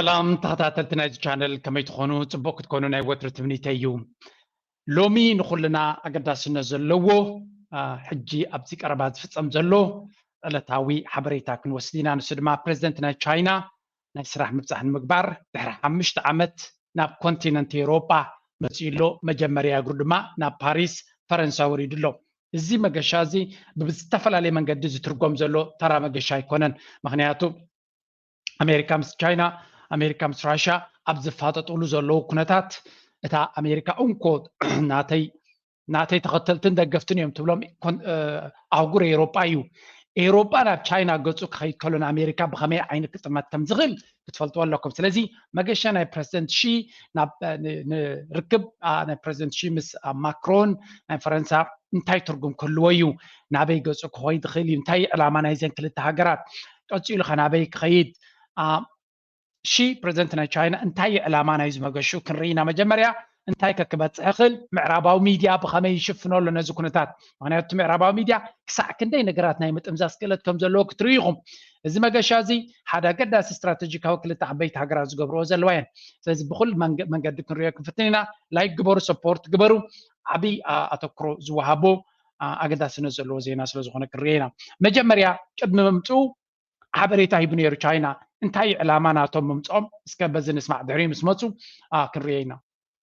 ሰላም ተኸታተልቲ ናይዚ ቻነል፣ ከመይ ትኾኑ? ጽቡቕ ክትኮኑ ናይ ወትሩ ትምኒተይ እዩ። ሎሚ ንኹልና ኣገዳስነት ዘለዎ፣ አ፣ ሕጂ ኣብዚ ቀረባ ዝፍጸም ዘሎ ዕለታዊ ሓበሬታ ክንወስድ ኢና። ንሱ ድማ ፕረዚደንት ናይ ቻይና ናይ ስራሕ ምብጻሕ ንምግባር ድሕሪ ሓሙሽተ ዓመት ናብ ኮንቲነንት ኤውሮጳ መጺኡ ኣሎ። መጀመርያ እግሩ ድማ ናብ ፓሪስ ፈረንሳ ወሪዱ ኣሎ። እዚ መገሻ እዚ ብዝተፈላለየ መንገዲ ዝትርጎም ዘሎ ተራ መገሻ ኣይኮነን። ምኽንያቱ ኣሜሪካ ምስ ቻይና፣ ኣሜሪካ ምስ ራሻ ኣብ ዝፋጠጡሉ ዘለዉ ኩነታት፣ እታ ኣሜሪካ እንኮ ናተይ ናተይ ተኸተልትን ደገፍትን እዮም ትብሎም ኮን-፣ እ፣ ኣህጉር ኤውሮጳ እዩ። ኤውሮጳ ናብ ቻይና ገጹ ክኸይድ ከሎ ንኣሜሪካ ብኸመይ ዓይኒ ክጥመት ከም ዝኽእል ክትፈልጥዎ ኣለኩም። ስለዚ መገሻ ናይ ፕረዚደንት ሺ ናብ፣ እ፣ ን-፣ ንርክብ፣ አ፣ ናይ ፕረዚደንት ሺ ምስ፣ አ፣ ማክሮን ናይ ፈረንሳ እንታይ ትርጉም ክህልዎ እዩ? ናበይ ገጹ ክኸይድ ይኽእል እዩ? እንታይ እዩ ዕላማ ናይዘን ክልተ ሃገራት? ቀጺሉ ኸ ናበይ ክኸይድ? አ፣ ሺ ፕረዚደንት ናይ ቻይና እንታይ እዩ ዕላማ ናይዚ መገሹ ክንርኢ ኢና። መጀመርያ እንታይ ከ ክበጽሕ ይኽእል? ምዕራባዊ ሚድያ ብኸመይ ይሽፍኖ ኣሎ ነዚ ኩነታት? ምኽንያቱ እቲ ምዕራባዊ ሚድያ ክሳዕ ክንደይ ነገራት ናይ ምጥምዛዝ ክእለት ከም ዘለዎ ክትርእዩ ኢኹም። እዚ መገሻ እዚ ሓደ ኣገዳሲ ስትራቴጂካዊ ክልተ ዓበይቲ ሃገራት ዝገብርኦ ዘለዋ እየን። ስለዚ ብኹል መንገ-፣ መንገዲ ክንርእዮ ክንፍትን ኢና። ላይክ ግበሩ፣ ሰፖርት ግበሩ። ዓብይ፣ አ፣ ኣተኩሮ ዝወሃቦ፣ አ፣ ኣገዳስነት ዘለዎ ዜና ስለ ዝኾነ ክንርእዮ ኢና። መጀመርያ ቅድሚ ምምፅኡ ሓበሬታ ሂቡ ነይሩ ቻይና። እንታይ እዩ ዕላማ ናቶም ምምፅኦም? እስከ በዚ ንስማዕ፣ ድሕሪኡ ምስ መፁ፣ አ፣ ክንርእዮ ኢና።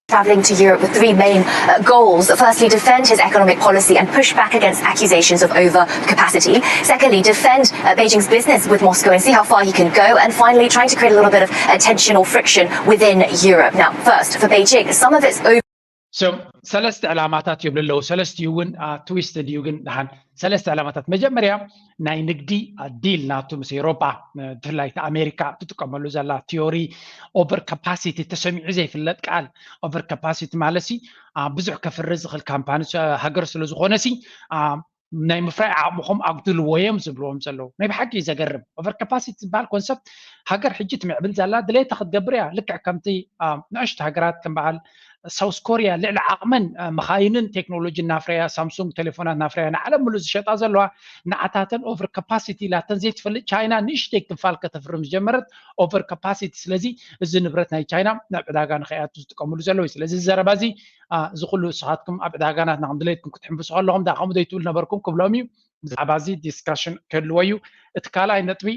Traveling to Europe with three main uh, goals. Firstly, defend his economic policy and push back against accusations of overcapacity. Secondly, defend uh, Beijing's business with Moscow and see how far he can go. And finally, trying to create a little bit of uh, tension or friction within Europe. Now, first, for Beijing, some of its over So ሰለስተ ዕላማታት እዮም ኣለዉ። ሰለስቲኡ እውን፣ አ፣ ትዊስት ድዩ ግን ደሓን? ሰለስተ ዕላማታት። መጀመርያ ናይ ንግዲ፣ አ፣ ዲል ናቱ ምስ ኤውሮጳ፣ እ፣ ብፍላይ እቲ ኣሜሪካ ትጥቀመሉ ዘላ ቲዮሪ ኦቨር ካፓሲቲ፣ ተሰሚዑ ዘይፍለጥ ቃል። ኦቨር ካፓሲቲ ማለት ሲ፣ አ፣ ብዙሕ ከፍሪ ዝኽእል ካምፓኒ ስ-፣ ሃገር ስለ ዝኾነ ሲ፣ አ፣ ናይ ምፍራይ ዓቕምኹም ኣጉድልዎ እዮም ዝብልዎም ዘለዉ። ናይ ብሓቂ እዩ ዘገርም። ኦቨር ካፓሲቲ ዝበሃል ኮንሰፕት፣ ሃገር ሕጂ ትምዕብል ዘላ ድሌታ ክትገብር እያ። ልክዕ ከምቲ፣ አ፣ ንእሽቶ ሃገራት ከም በዓል ሳውስ ኮርያ ልዕሊ ዓቕመን፣ አ፣ መኻይንን ቴክኖሎጂ እናፍረያ፣ ሳምሱንግ ቴሌፎናት እናፍረያ ንዓለም ሙሉእ ዝሸጣ ዘለዋ፣ ንዓታተን ኦቨር ካፓሲቲ ኢላተን ዘይትፈልጥ ቻይና ንእሽተይ ክፋል ከተፍሪ ምስ ጀመረት ኦቨር ካፓሲቲ። ስለዚ እዚ ንብረት ናይ ቻይና ናብ ዕዳጋ ንኸይኣቱ ዝጥቀምሉ ዘለዉ እዩ። ስለዚ እዚ ዘረባ እዚ፣ አ፣ እዚ ኩሉ ንስኻትኩም ኣብ ዕዳጋ ናትና ከም ድሌትኩም ክትሕንብሱ ከለኹም፣ "ዳ ከምኡ ዘይትብሉ ነበርኩም?" ክብሎም እዩ። ብዛዕባ እዚ ዲስካሽን ክህልዎ እዩ። እቲ ካልኣይ ነጥቢ፣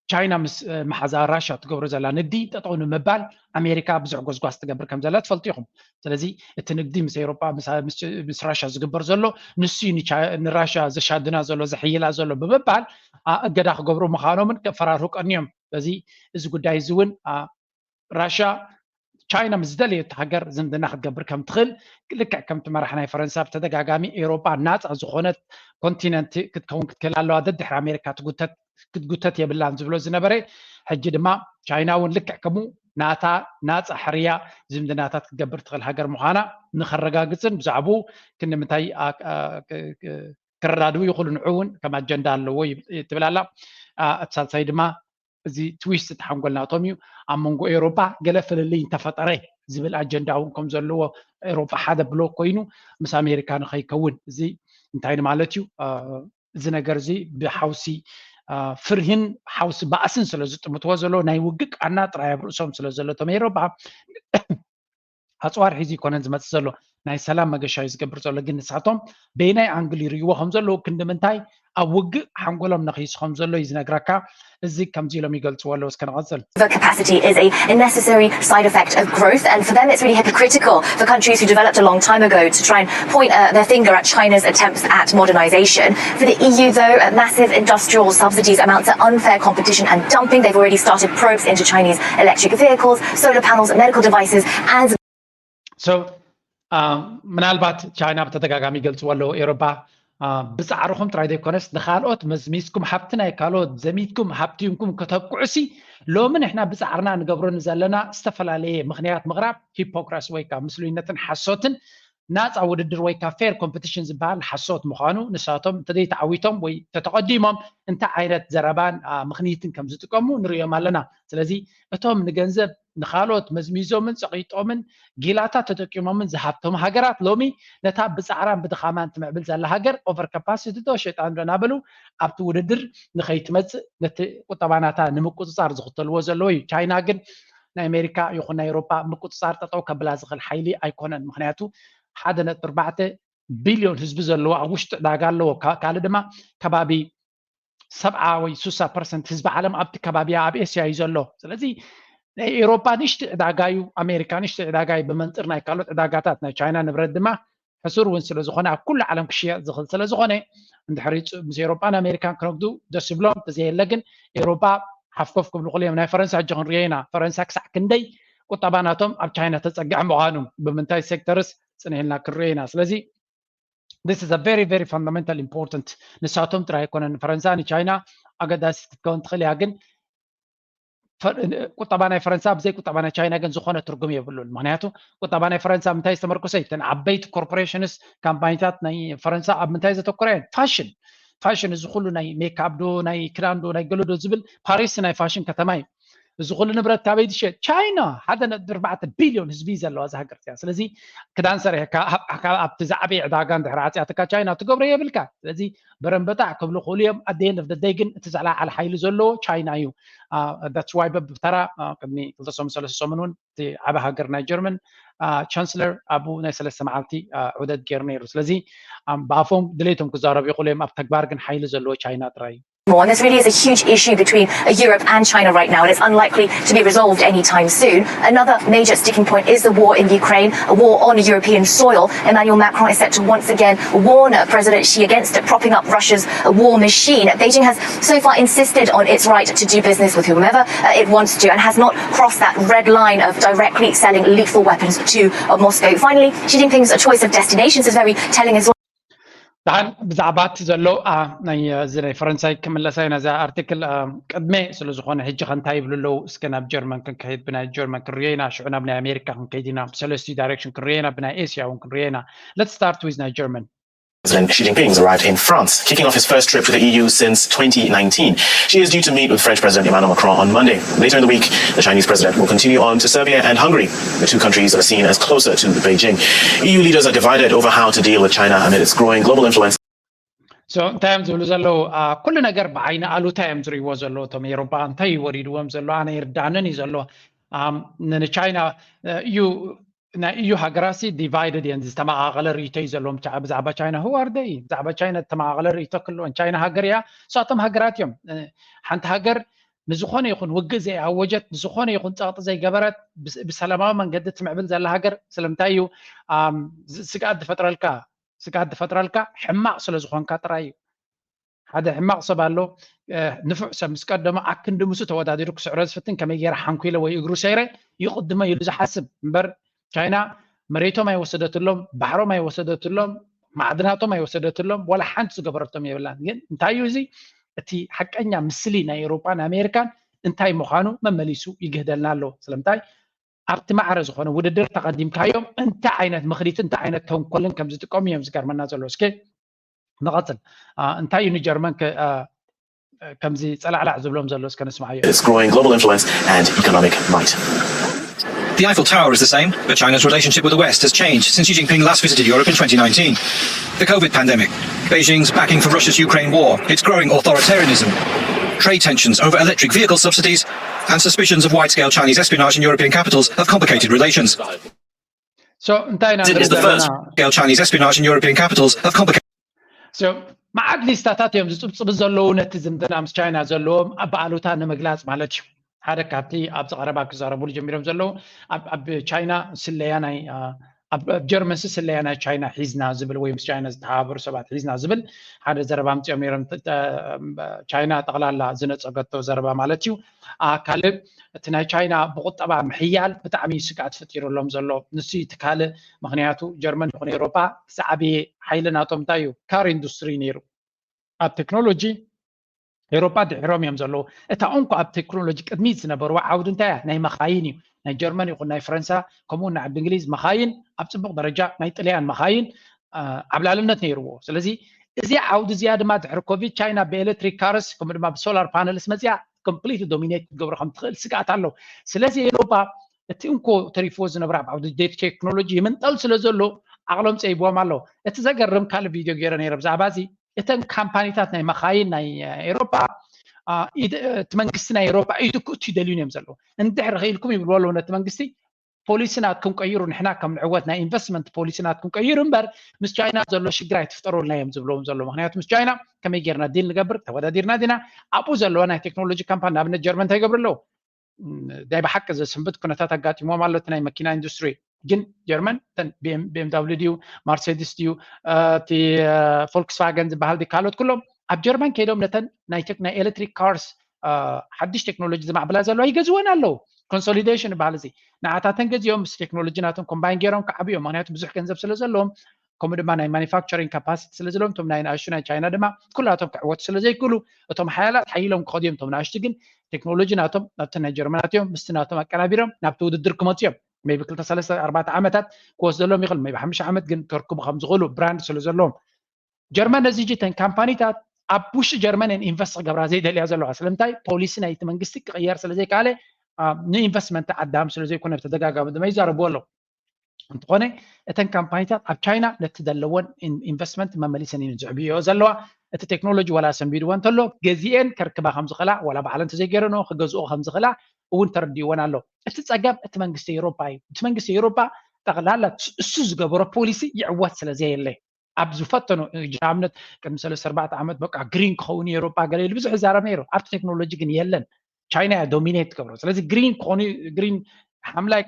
ቻይና ምስ፣ እ፣ መሓዛ ራሻ ትገብሮ ዘላ ንግዲ ጠጠው ንምባል ኣሜሪካ ብዙሕ ጎስጓስ ትገብር ከም ዘላ ትፈልጡ ኢኹም። ስለዚ እቲ ንግዲ ምስ ኤውሮጳ፣ ምስ፣ ምስ፣ ምስ ራሻ ዝግበር ዘሎ፣ ንሱ እዩ ንቻ-፣ ንራሻ ዘሻድና ዘሎ፣ ዘሕይላ ዘሎ ብምባል፣ አ፣ እገዳ ክገብሩ ምዃኖምን ከፈራርሁ ቀንዮም። ስለዚ እዚ ጉዳይ እዚ እውን፣ አ፣ ራሻ ቻይና ምስ ዝደለየት ሃገር ዝምድና ክትገብር ከም ትኽእል፣ ልክዕ ከምቲ መራሕ ናይ ፈረንሳ ብተደጋጋሚ ኤውሮጳ ናጻ ዝኾነት ኮንቲነንት ክትከውን ክትክእል ኣለዋ፣ ደድሕሪ ኣሜሪካ ትጉተት፣ ክትጉተት የብላን ዝብሎ ዝነበረ፣ ሕጂ ድማ ቻይና እውን ልክዕ ከምኡ ናታ ናጻ ሕርያ ዝምድናታት ክትገብር ትኽእል ሃገር ምዃና ንኸረጋግጽን ብዛዕባኡ ክንዲ ምንታይ፣ አ፣ አ፣ ክ-፣ ክ-፣ ክረዳድኡ ይኽእሉ፣ ንዑ እውን ከም ኣጀንዳ ኣለዎ ይብል፣ ትብል ኣላ። አ፣ እቲ ሳልሳይ ድማ እዚ ትዊስት እቲ ሓንጎል ናቶም እዩ። ኣብ መንጎ ኤውሮጳ ገለ ፍልልይ እንተፈጠረ ዝብል ኣጀንዳ እውን ከም ዘለዎ፣ ኤውሮጳ ሓደ ብሎክ ኮይኑ ምስ ኣሜሪካ ንኸይከውን፣ እዚ እንታይ ማለት እዩ? አ፣ እዚ ነገር እዚ ብሓውሲ፣ አ፣ ፍርህን ሓውሲ ባእስን ስለ ዝጥምትዎ ዘሎ፣ ናይ ውግእ ቃና ጥራይ ኣብ ርእሶም ስለ ዘሎ፣ እቶም ኤውሮጳ ኣጽዋር ሒዙ ይኮነን ዝመጽእ ዘሎ፣ ናይ ሰላም መገሻ እዩ ዝገብር ዘሎ። ግን ንሳቶም በየናይ ኣንግል ይርእይዎ ከም ዘለዉ፣ ክንዲ ምንታይ ኣብ ውግእ ሓንጎሎም ነኺሱ ከም ዘሎ እዩ ዝነግረካ። እዚ ከምዚ ኢሎም ይገልጽዎ ኣለዉ። እስከ ንቐጽል። Overcapacity is a necessary side effect of growth, and for them, it's really hypocritical for countries who developed a long time ago to try and point uh, their finger at China's attempts at modernization. For the E U, though, uh, massive industrial subsidies amount to unfair competition and dumping. They've already started probes into Chinese electric vehicles, solar panels, medical devices, and So, አ፣ ምናልባት ቻይና ብተደጋጋሚ ይገልጽዎ ኣለዉ፣ ኤውሮጳ፣ አ፣ ብጻዕርኹም ጥራይ ዘይኮነስ ንኻልኦት መዝሚዝኩም፣ ሃብቲ ናይ ካልኦት ዘሚትኩም ሃብቲ ይንኩም ከተብቅዑሲ፣ ሎሚ ንሕና ብጻዕርና ንገብሮ ንዘለና ዝተፈላለየ ምኽንያት ምቕራብ ሂፖክራሲ ወይ ከዓ ምስሉይነትን ሓሶትን ናፃ ውድድር ወይ ከዓ ፌር ኮምፒቲሽን ዝበሃል ሓሶት ምዃኑ፣ ንሳቶም እንተዘይተዓዊቶም ወይ ተተቐዲሞም እንታይ ዓይነት ዘረባን ምኽንይትን ከም ዝጥቀሙ ንሪኦም ኣለና። ስለዚ እቶም ንገንዘብ ንኻልኦት መዝሚዞምን ፀቒጦምን ጊላታት ተጠቂሞምን ዝሃብቶም ሃገራት ሎሚ ነታ ብፃዕራን ብድኻማን ትምዕብል ዘላ ሃገር ኦቨር ካፓሲቲ ዶ ሸይጣን ዶ እናበሉ ኣብቲ ውድድር ንኸይትመፅእ ነቲ ቁጠባ ናታ ንምቁፅፃር ዝኽተልዎ ዘለዉ እዩ። ቻይና ግን ናይ ኣሜሪካ ይኹን ናይ ኤውሮፓ ምቁፅፃር ጠጠው ከብላ ዝኽእል ሓይሊ ኣይኮነን። ምክንያቱ ሓደ ነጥቢ ኣርባዕተ ቢልዮን ህዝቢ ዘለዎ ኣብ ውሽጢ ዕዳጋ ኣለዎ። ካልእ ድማ ከባቢ ሰብዓ ወይ ሱሳ ፐርሰንት ህዝቢ ዓለም ኣብቲ ከባቢ ኣብ ኤስያ እዩ ዘሎ። ስለዚ ናይ ኤውሮፓ ንእሽቲ ዕዳጋ እዩ፣ ኣሜሪካ ንእሽቲ ዕዳጋ እዩ። ብመንፅር ናይ ካልኦት ዕዳጋታት ናይ ቻይና ንብረት ድማ ሕሱር እውን ስለዝኾነ ኣብ ኩሉ ዓለም ክሽየጥ ዝኽእል ስለዝኾነ እንድሕሪ ምስ ኤውሮፓን ኣሜሪካን ክነግዱ ደስ ይብሎም። ተዘየለ ግን ኤውሮፓ ሓፍኮፍ ክብሉ ክልዮም። ናይ ፈረንሳ ሕጂ ክንሪኦ ኢና። ፈረንሳ ክሳዕ ክንደይ ቁጠባ ናቶም ኣብ ቻይና ተፀግዐ ምዃኑ ብምንታይ ሴክተርስ ፅንሕልና ክንሪኦ ኢና። ስለዚ this is a very very fundamental important ንሳቶም ጥራይ ኣይኮነን። ፈረንሳ ንቻይና ኣገዳሲት ክትከውን ትኽእል እያ፣ ግን ቁጠባ ናይ ፈረንሳ ብዘይ ቁጠባ ናይ ቻይና ግን ዝኾነ ትርጉም የብሉን። ምክንያቱ ቁጠባ ናይ ፈረንሳ ምንታይ ዝተመርኮሰ እዩ? እተን ዓበይቲ ኮርፖሬሽንስ ካምፓኒታት ናይ ፈረንሳ ኣብ ምንታይ ዘተኮረ እየን? ፋሽን። ፋሽን እዚ ኩሉ ናይ ሜካፕ ዶ ናይ ክዳን ዶ ናይ ገለ ዶ ዝብል ፓሪስ ናይ ፋሽን ከተማ እዩ። እዚ ኩሉ ንብረት ካበይ ትሸጥ? ቻይና። ሓደ ነጥቢ ኣርባዕተ ቢልዮን ህዝቢ ዘለዋ እዛ ሃገር እዚኣ። ስለዚ ክዳን ሰሪሕካ ኣብቲ ዝዓበየ ዕዳጋ እንድሕር ዓፅያትካ ቻይና ትገብሮ የብልካ። ስለዚ በረንበጣዕ ክብሉ ክእሉ እዮም። ኣደየን ኦፍ ደይ ግን እቲ ዝለዓለ ሓይሊ ዘለዎ ቻይና እዩ። ዳትስ ዋይ በብተራ ቅድሚ ክልተ ሰሙን ሰለስተ ሰሙን እውን እቲ ዓበ ሃገር ናይ ጀርመን ቻንስለር ኣብኡ ናይ ሰለስተ መዓልቲ ዑደት ገይሩ ነይሩ። ስለዚ ብኣፎም ድሌቶም ክዛረቡ ይኽእሉ እዮም፣ ኣብ ተግባር ግን ሓይሊ ዘለዎ ቻይና ጥራይ እዩ። And this really is a huge issue between Europe and China right now, and it's unlikely to be resolved anytime soon. Another major sticking point is the war in Ukraine, a war on European soil. Emmanuel Macron is set to once again warn President Xi against propping up Russia's war machine. Beijing has so far insisted on its right to do business with whomever it wants to and has not crossed that red line of directly selling lethal weapons to Moscow. Finally, Xi Jinping's choice of destinations is very telling as well. ደሓን ብዛዕባ እቲ ዘሎ ናይ እዚ ናይ ፈረንሳይ ክምለሳ ኢና። እዛ ኣርቲክል ቅድመ ስለ ዝኾነ ሕጂ ከ እንታይ ይብሉ ኣለዉ? እስከ ናብ ጀርመን ክንከይድ ብናይ ጀርመን ክንሪኦ ኢና። ሽዑ ናብ ናይ ኣሜሪካ ክንከይድ ኢና። ብሰለስቲኡ ዳይሬክሽን ክንሪኦ ኢና። ብናይ ኤስያ እውን ክንሪኦ ኢና። Let's start with ናይ ጀርመን። President Xi Jinping has arrived in France, kicking off his first trip to the E U since twenty nineteen. She is due to meet with French President Emmanuel Macron on Monday. Later in the week, the Chinese president will continue on to Serbia and Hungary. The two countries are seen as closer to Beijing. E U leaders are divided over how to deal with China amid its growing global influence. So እንታይ እዮም ዝብሉ ዘለዉ? ኩሉ ነገር ብዓይኒ ኣሉታ እዮም ዝርእይዎ ዘለዉ። እቶም ኤሮፓ እንታይ እዩ ወሪድዎም ዘሎ ኣነ ይርዳንን እዩ ዘሎ። ንቻይና እዩ ናይ እዩ ሃገራሲ ዲቫይድድ እየን ዝተመቓቐለ ርእይቶ እዩ ዘለዎም። ብዛዕባ ቻይና who are they? ብዛዕባ ቻይና ዝተመቓቐለ ርእይቶ ክህልወን። ቻይና ሃገር እያ፣ ንሳቶም ሃገራት እዮም። ሓንቲ ሃገር ንዝኾነ ይኹን ውግእ ዘይኣወጀት፣ ንዝኾነ ይኹን ፀቕጢ ዘይገበረት፣ ብሰላማዊ መንገዲ ትምዕብል ዘላ ሃገር ስለምንታይ እዩ ስግኣት ዝፈጥረልካ? ስግኣት ዝፈጥረልካ ሕማቕ ስለ ዝኾንካ ጥራይ እዩ። ሓደ ሕማቕ ሰብ ኣሎ፣ ንፉዕ ሰብ ምስ ቀደሞ ኣክንዲ ምስኡ ተወዳዲሩ ክስዕሮ ዝፍትን ከመይ ገይረ ሓንኩለ ወይ እግሩ ሰይረ ይቕድሞ ኢሉ ዝሓስብ እምበር ቻይና መሬቶም ኣይወሰደትሎም፣ ባሕሮም ኣይወሰደትሎም፣ ማዕድናቶም ኣይወሰደትሎም፣ ዋላ ሓንቲ ዝገበረቶም የብላን። ግን እንታይ እዩ እዚ እቲ ሓቀኛ ምስሊ ናይ ኤውሮጳን ኣሜሪካን እንታይ ምዃኑ መመሊሱ ይግህደልና ኣሎ። ስለምንታይ ኣብቲ ማዕረ ዝኾነ ውድድር ተቐዲምካዮም እንታይ ዓይነት ምኽኒት እንታይ ዓይነት ተንኮልን ከም ዝጥቀሙ እዮም ዝገርመና ዘሎ። እስከ ንቐፅል። እንታይ እዩ ንጀርመን ከምዚ ጸላዕላዕ ዝብሎም ዘሎ እስከ ንስማዓዮ። Its growing global influence and economic might. The Eiffel Tower is the same, but China's relationship with the West has changed since Xi Jinping last visited Europe in twenty nineteen. The COVID pandemic, Beijing's backing for Russia's Ukraine war, its growing authoritarianism, trade tensions over electric vehicle subsidies, and suspicions of wide-scale Chinese espionage in European capitals have complicated relations. So እንታይ ኢና ንርኢ ዘለና? Scale Chinese espionage in European capitals have complicated. So መዓት ሊስታታት እዮም ዝፅብፅቡ ዘለዉ ነቲ ዝምድና ምስ ቻይና ዘለዎም ብኣሉታ ንምግላፅ ማለት እዩ። ሓደ ካብቲ ኣብዚ ቀረባ ክዛረብሉ ጀሚሮም ዘለዉ ኣብ ቻይና ስለያ ናይ ኣብ ጀርመን ስለያ ናይ ቻይና ሒዝና ዝብል ወይ ምስ ቻይና ዝተሓባበሩ ሰባት ሒዝና ዝብል ሓደ ዘረባ ኣምፂኦም ነይሮም። ቻይና ጠቕላላ ዝነፀገቶ ዘረባ ማለት እዩ። ካልእ እቲ ናይ ቻይና ብቁጠባ ምሕያል ብጣዕሚ ስግኣት ፈጢሩሎም ዘሎ ንሱ እቲ ካልእ ምክንያቱ ጀርመን ይኹን ኤውሮፓ እቲ ዝዓበየ ሓይሊ ናቶም እንታይ እዩ? ካር ኢንዱስትሪ ነይሩ። ኣብ ቴክኖሎጂ ኤውሮፓ ድሕሮም እዮም ዘለዉ። እታ እንኮ ኣብ ቴክኖሎጂ ቅድሚት ዝነበርዋ ዓውዲ እንታይ እያ? ናይ መኻይን እዩ። ናይ ጀርመን ይኹን ናይ ፈረንሳ፣ ከምኡ ናይ ዓዲ እንግሊዝ መኻይን ኣብ ፅቡቕ ደረጃ፣ ናይ ጥልያን መኻይን ዓብላልነት ነይርዎ። ስለዚ እዚ ዓውዲ እዚኣ ድማ ድሕሪ ኮቪድ ቻይና ብኤሌክትሪክ ካርስ ከምኡ ድማ ብሶላር ፓነልስ መፅያ ኮምፕሊት ዶሚኔት ክትገብሮ ከም ትኽእል ስግኣት ኣሎ። ስለዚ ኤውሮጳ እቲ እንኮ ተሪፍዎ ዝነብራ ኣብ ዓውዲ ቴክኖሎጂ ይምንጠል ስለ ዘሎ ዓቕሎም ፀይብዎም ኣሎ። እቲ ዘገርም ካልእ ቪድዮ ገይረ ነይረ ብዛዕባ እዚ። እተን ካምፓኒታት ናይ መኻይን ናይ ኤውሮጳ እቲ መንግስቲ ናይ ኤውሮጳ ኢዱ ክእቱ ይደልዩን እዮም ዘለዉ። እንድሕር ክኢልኩም ይብልዎ ኣለዉ ነቲ መንግስቲ፣ ፖሊሲ ናትኩም ቀይሩ፣ ንሕና ከም ንዕወት ናይ ኢንቨስትመንት ፖሊሲ ናትኩም ቀይሩ እምበር ምስ ቻይና ዘሎ ሽግር ኣይትፍጠሩልና እዮም ዝብለዎም ዘሎ። ምክንያቱ ምስ ቻይና ከመይ ጌርና ዲል ንገብር፣ ተወዳዲርና ዲና? ኣብኡ ዘለዋ ናይ ቴክኖሎጂ ካምፓኒ ንኣብነት ጀርመን እንታይ ይገብሩ ኣለዉ? ናይ ብሓቂ ዘስንብት ኩነታት ኣጋጢሞም ኣሎ እቲ ናይ መኪና ኢንዱስትሪ። ግን ጀርመን እተን ቢኤምዳብሊው ድዩ ማርሴዲስ ድዩ እቲ ፎልክስቫገን ዝበሃል ድዩ ካልኦት ኩሎም ኣብ ጀርመን ከይዶም ነተን ናይ ኤሌክትሪክ ካርስ ሓድሽ ቴክኖሎጂ ዝማዕብላ ዘለዋ ይገዝወን ኣለዉ። ኮንሶሊዴሽን ይበሃል እዚ። ንዓታተን ገዚኦም ምስ ቴክኖሎጂ ናቶም ኮምባይን ገይሮም ክዓብዮም፣ ምክንያቱ ብዙሕ ገንዘብ ስለ ዘለዎም፣ ከምኡ ድማ ናይ ማኒፋክቸሪንግ ካፓሲቲ ስለ ዘለዎም፣ እቶም ናይ ንኣሽቱ ናይ ቻይና ድማ ኩላቶም ክዕወቱ ስለ ዘይክእሉ፣ እቶም ሓያላት ሓይሎም ክኸዱ እዮም። እቶም ንኣሽቱ ግን ቴክኖሎጂ ናቶም ናብቲ ናይ ጀርመናት እዮም ምስቲ ናቶም ኣቀናቢሮም ናብቲ ውድድር ክመፁ እዮም። ሜቢ ክልተ ሰለስተ ኣርባዕተ ዓመታት ክወስደሎም ይኽእል፣ ሜቢ ሓሙሽተ ዓመት ግን ከርክቡ ከም ዝኽእሉ ብራንድ ስለ ዘለዎም። ጀርመን ነዚ ጂ ተን ካምፓኒታት ኣብ ውሽጢ ጀርመን እየን ኢንቨስት ክገብራ ዘይደልያ ዘለዋ። ስለምንታይ? ፖሊሲ ናይቲ መንግስቲ ክቕየር ስለ ዘይከኣለ ንኢንቨስትመንት ዓዳም ስለ ዘይኮነ ብተደጋጋሚ ድማ ይዛረብዎ ኣለዉ። እንተኾነ እተን ካምፓኒታት ኣብ ቻይና ነቲ ዘለወን ኢንቨስትመንት መመሊሰን እየን ዝዕብዮ ዘለዋ። እቲ ቴክኖሎጂ ዋላ ሰንቢድዎ እንተሎ ገዚኤን ከርክባ ከም ዝኽእላ ዋላ ባዕለን እንተዘይገይረንኦ ክገዝኦ ከም ዝኽእላ እውን ተረዲእወን ኣሎ። እቲ ፀገም እቲ መንግስቲ ኤውሮጳ እዩ። እቲ መንግስቲ ኤውሮጳ ጠቕላላ እሱ ዝገበሮ ፖሊሲ ይዕወት ስለ ዘየለ ኣብ ዝፈተኑ ንኣብነት ቅድሚ ሰለስተ ኣርባዕተ ዓመት በቃ ግሪን ክኸውን ኤውሮጳ ገለ ኢሉ ብዙሕ ይዛረብ ነይሩ። ኣብቲ ቴክኖሎጂ ግን የለን። ቻይና እያ ዶሚኔት ትገብሮ። ስለዚ ግሪን ክኾኑ ግሪን ሓምላይ